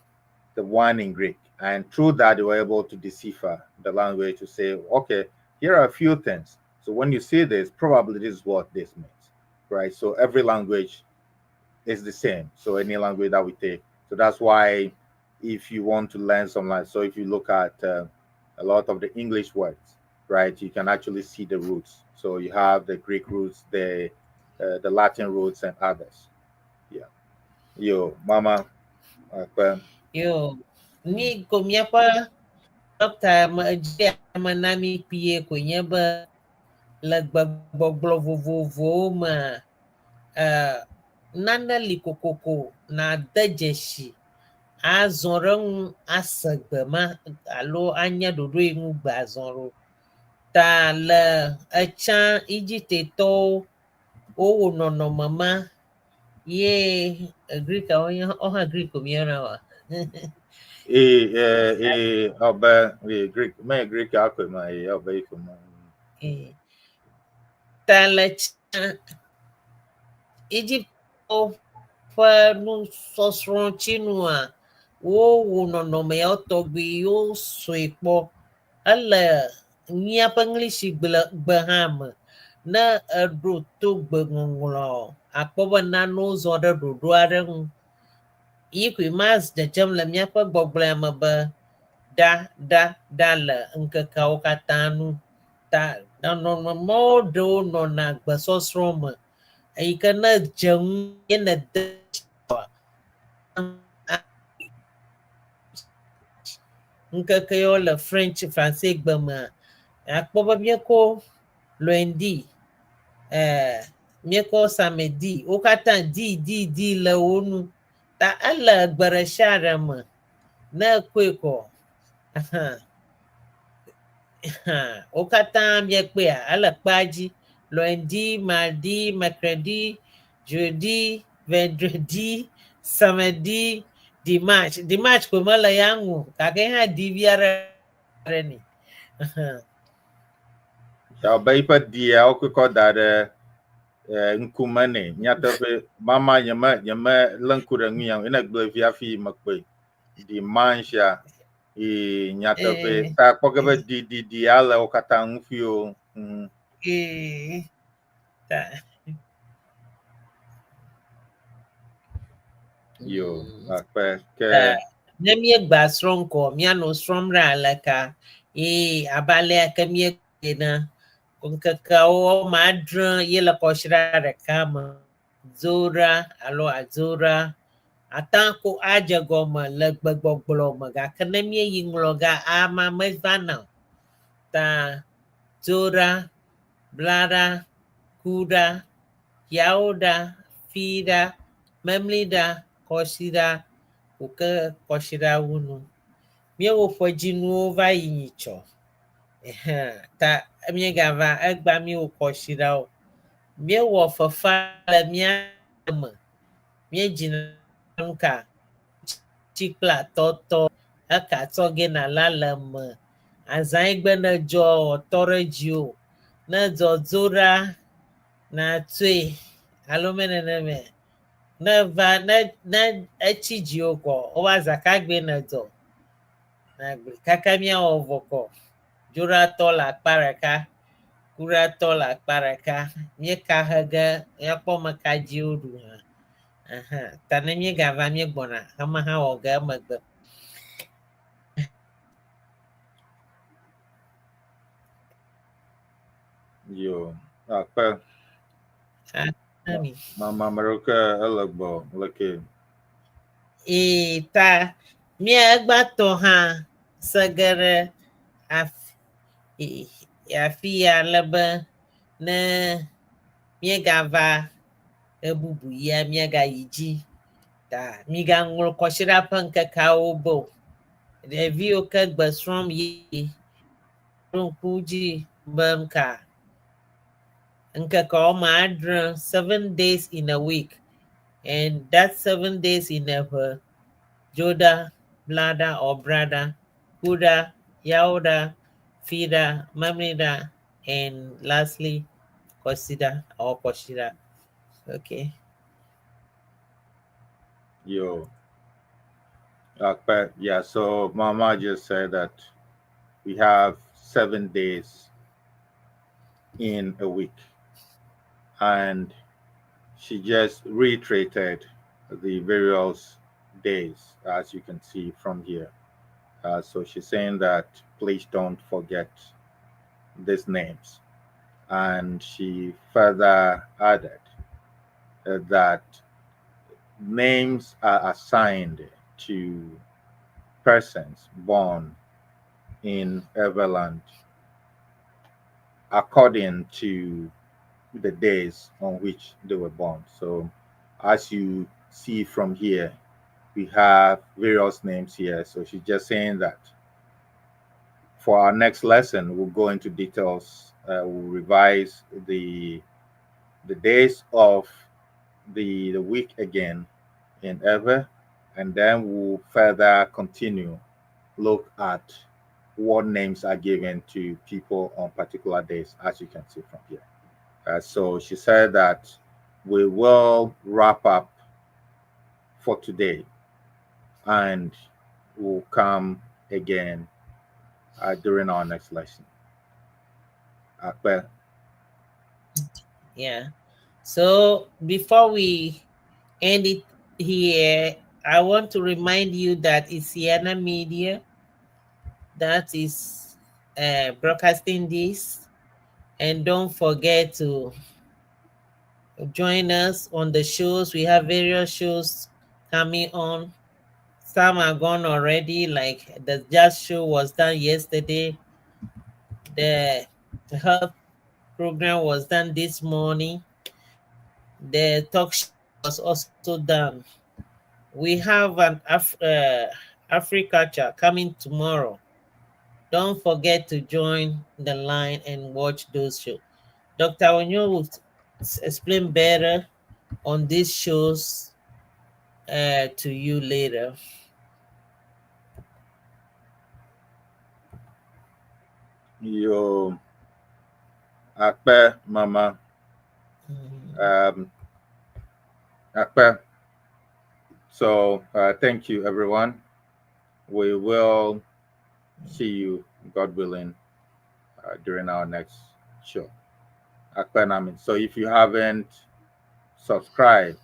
one in Greek. And through that, they were able to decipher the language to say, okay, here are a few things. So when you see this, probably this is what this means. right? So every language is the same. So any language that we take. So that's why if you want to learn some language, so if you look at a lot of the English words, right, you can actually see the roots. So you have the Greek roots, the Latin roots, and others. Yeah. Yo, mama. Akpe. Yo, mi ko míaƒe ɖɔkta me edzi ame na mi kpuie ko nye be le gbegbɔgblɔ vovovowo mea, nane li kokoko na de dzesi azɔ ɖe ŋu ase gbe ma alo anya ɖoɖo yi ŋu gbe azɔ ɖo. Ta le etsã Egiptetɔwo wowɔ nɔnɔme ma ye Greekawo nye wohã Greek ko míeyɔna oa? Ọbẹ, Greek, me Greek akwe ma, ọbẹ iko ma. Ta le tsã Egyptɔwo ƒe nusɔsrɔ̃ tsinua wowɔ nɔnɔme yawo tɔgbi wosɔe kpɔ. Ele míaƒe English gbe hã me. Ne eɖo to gbeŋɔŋlɔ akpɔ be nanewo zɔ ɖe ɖoɖo aɖe ŋu. Yi koe ma dzedzem le míaƒe gbɔgblɔa me be ɖa ɖa ɖa le ŋkekeawo katã nu. Ta nɔnɔme mawo ɖewo nɔna gbesɔsrɔ̃ me eyi ke ne dze ŋu ye nede ŋkeke yawo le French Français gbe mea, akpɔ be míekɔ lundi, míekɔ samedi, wo katã di di di le wo nu. Ta ele gbe ɖe sia ɖe me. Ne ekɔe kɔ, wo katã míekpɔea, ele kpea dzi. Lundi, mardi, mercredi, jeudi, vendredi, samedi, dimanche. Dimanche ko mele ya ŋu o, gake hã di vi aɖe nɛ. Abe yiƒe dia wokɔ da ɖe ŋkume nɛ. Nyateƒe mama nyeme lé ŋku ɖe nu ya ŋu. Ene gblɔe fia hafi mekpɔe. Dimanche ya ye nyateƒe ta kpɔ ge be di di di ya le wo katã ŋu fi o. Ta. Yo, akpe ke. Ne míegba srɔ̃ ŋkɔ, míanɔ srɔ̃m ɖe aleka ye abe alea ke míena ŋkekeawo woame adre ye le kɔsiɖa ɖeka me. Dzoɖa alo adzoɖa ate ko adze gɔme le gbegbɔgblɔ me gake ne míeyi ŋlɔ ga ama mevana o. Ta dzoɖa, blaɖa, kuɖa, yawoɖa, fiɖa, memliɖa, kɔsiɖa, wòke kɔsiɖa wu nu. Míewɔ ƒe dzinuwo va yi nyitsɔ. Ta míegava egba míewɔ kɔsiɖawo. Míewɔ fefe le mía me. Míedzina nu ka tsi kple atɔtɔ eka tsɔ ge nàla le eme. Azã yi gbe ne dzɔ wòtɔ ɖe dziwò. Ne dzɔ dzo ɖa nàtɔe alo me nenema. Ne va ne ne etsi dziwò kɔ wobe azãkagbe nèdzɔ. Nàgblɔe kaka míawɔ vɔ kɔ. Dzoɖatɔ le akpa ɖeka, kuɖatɔ le akpa ɖeka. Míeka he ge míakpɔ ame ka dzi woɖu hã. Ta ne míegava míegbɔna ema hã wɔ ge emegbe. Yo, akpe. Ami. Mama ame ɖewo ke ele gbɔ leke. Ee, ta mía egbãtɔ hã se ge ɖe afi ya ale be ne míegava ebubu ya míagayi dzi. Ta migaŋlɔ kɔsiɖa ƒe ŋkekeawo be o. Ɖeviwo ke gbe srɔ̃m yi ɖo ŋku dzi be nuka ŋkeke woame adre, 7 days in a week, and that 7 days in a ƒe dzoɖa, blaɖa or braɖa, kuɖa, yawoɖa, fiɖa, memliɖa, and lastly kɔsiɖa or kɔsiɖa. Okay. Yo. Akpe, yeah, so Mama just said that we have 7 days in a week. And She just reiterated the various days, as you can see from here. So she's saying that please don't forget these names. And she further added that names are assigned to persons born in Eweland according to the days on which they were born. So, as you see from here, we have various names here. So, she's just saying that for our next lesson, we'll go into details. We'll revise the days of the week again in Ewe, and then we'll further continue look at what names are given to people on particular days, as you can see from here. So she said that we will wrap up for today and we'll come again during our next lesson. Akpe. Yeah. So before we end it here, I want to remind you that it's Ceana Media that is broadcasting this. And don't forget to join us on the shows. We have various shows coming on. Some are gone already, like the jazz show was done yesterday. The health program was done this morning. The talk show was also done. We have an Africulture coming tomorrow. Don't forget to join the line and watch those shows. Dr. Onyo will explain better on these shows to you later. Yo, Akpe, Mama. Akpe. So thank you, everyone. We will see you, God willing, during our next show. Akpe Nami. So if you haven't subscribed,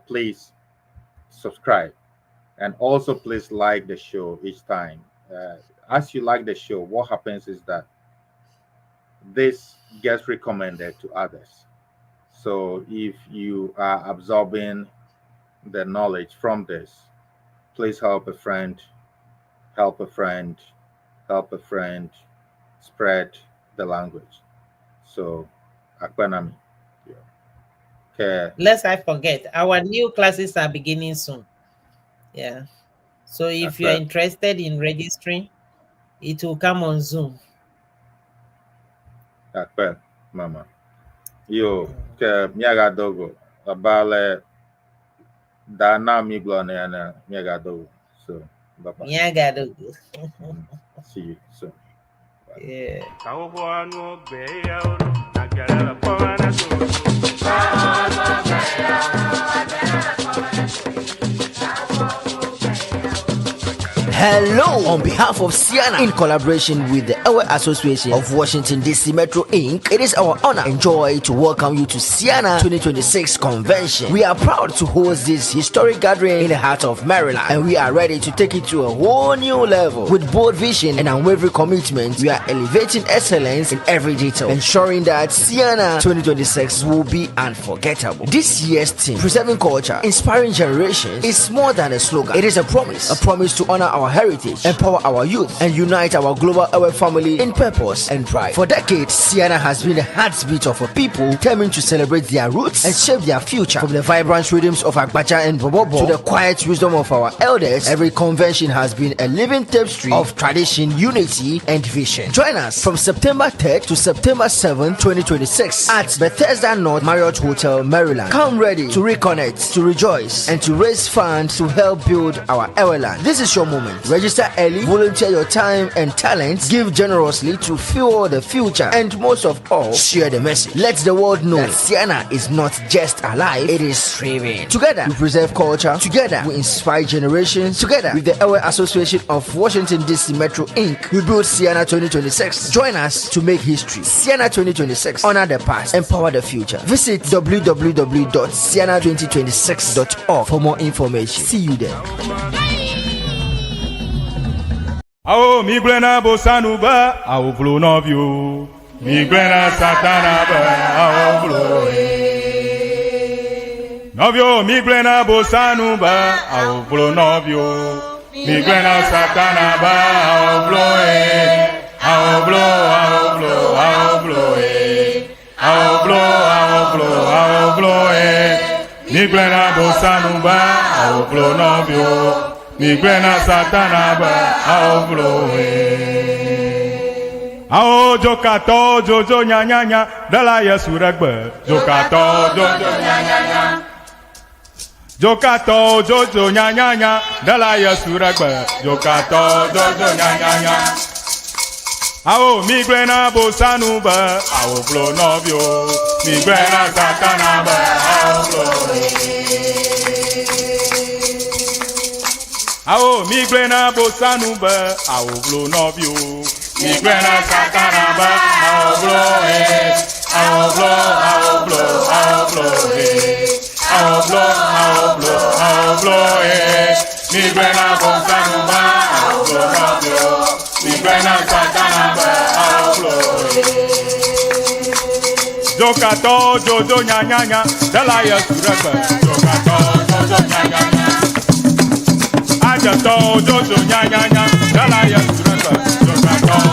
please subscribe. And also please like the show each time. As you like the show, what happens is that this gets recommended to others. So if you are absorbing the knowledge from this, please help a friend, help a friend, help a friend, spread the language. So, Akpe Nami. Yeah. Okay. Lest I forget, our new classes are beginning soon. Yeah. So if you're interested in registering, it will come on Zoom. Akpe, Mama. Yo, ke miagadogo. Abale dana mi gblɔ na miagadogo. So, bye bye. Miagadogo. See you soon. Bye. Yeah. Hello! On behalf of Ceana, in collaboration with the Ewe Association of Washington DC Metro Inc., it is our honor and joy to welcome you to Ceana 2026 Convention. We are proud to host this historic gathering in the heart of Maryland, and we are ready to take it to a whole new level. With bold vision and unwavering commitment, we are elevating excellence in every detail, ensuring that Ceana 2026 will be unforgettable. This year's theme, Preserving Culture, Inspiring Generations, is more than a slogan. It is a promise to honor our heritage, empower our youth, and unite our global Ewe family in purpose and pride. For decades, Ceana has been the heartbeat of a people determined to celebrate their roots and shape their future. From the vibrant rhythms of Agbadza and Bobobo to the quiet wisdom of our elders, every convention has been a living tapestry of tradition, unity, and vision. Join us from September 3rd to September 7th, 2026 at Bethesda North Marriott Hotel, Maryland. Come ready to reconnect, to rejoice, and to raise funds to help build our Eweland. This is your moment. Register early, volunteer your time and talents, give generously to fuel the future, and most of all, share the message. Let the world know that Siena is not just alive, it is thriving. Together, we preserve culture. Together, we inspire generations. Together, with the Ewe Association of Washington, D.C. Metro Inc., we build Siena 2026. Join us to make history. Siena 2026. Honor the past, empower the future. Visit www.siena2026.org for more information. See you there. Awo migblẽ na bosanu be awo vlo nɔviwo. Migblẽ na satana be awo vlo ye. Nɔviwo migblẽ na bosanu be awo vlo nɔviwo. Migblẽ na satana be awo vlo ye. Awo vlo awo vlo awo vlo ye. Awo vlo awo vlo awo vlo ye. Migblẽ na bosanu be awo vlo nɔviwo. Migblẽ na satana be awo vlo ye. Awo dzokatɔwo dzodzo nyanyanya ɖela Yesu ɖe gbe. Dzokatɔwo dzodzo nyanyanya. Dzokatɔwo dzodzo nyanyanya ɖela Yesu ɖe gbe. Dzokatɔwo dzodzo nyanyanya. Awo migblẽ na bosanu be awo vlo nɔviwo. Migblẽ na satana be awo vlo. Awo migblẽ na bosanu be awo vlo nɔviwo. Migblẽ na satana be awo vlo he. Awo vlo awo vlo awo vlo he. Awo vlo awo vlo awo vlo he. Migblẽ na bosanu be awo vlo nɔviwo. Migblẽ na satana be awo vlo he. Dzokatɔwo dzodzo nyanyanya ɖela Yesu ɖe gbe. Dzokatɔwo dzodzo nyanyanya. Adzetɔwo dzodzo nyanyanya ɖela Yesu ɖe gbe.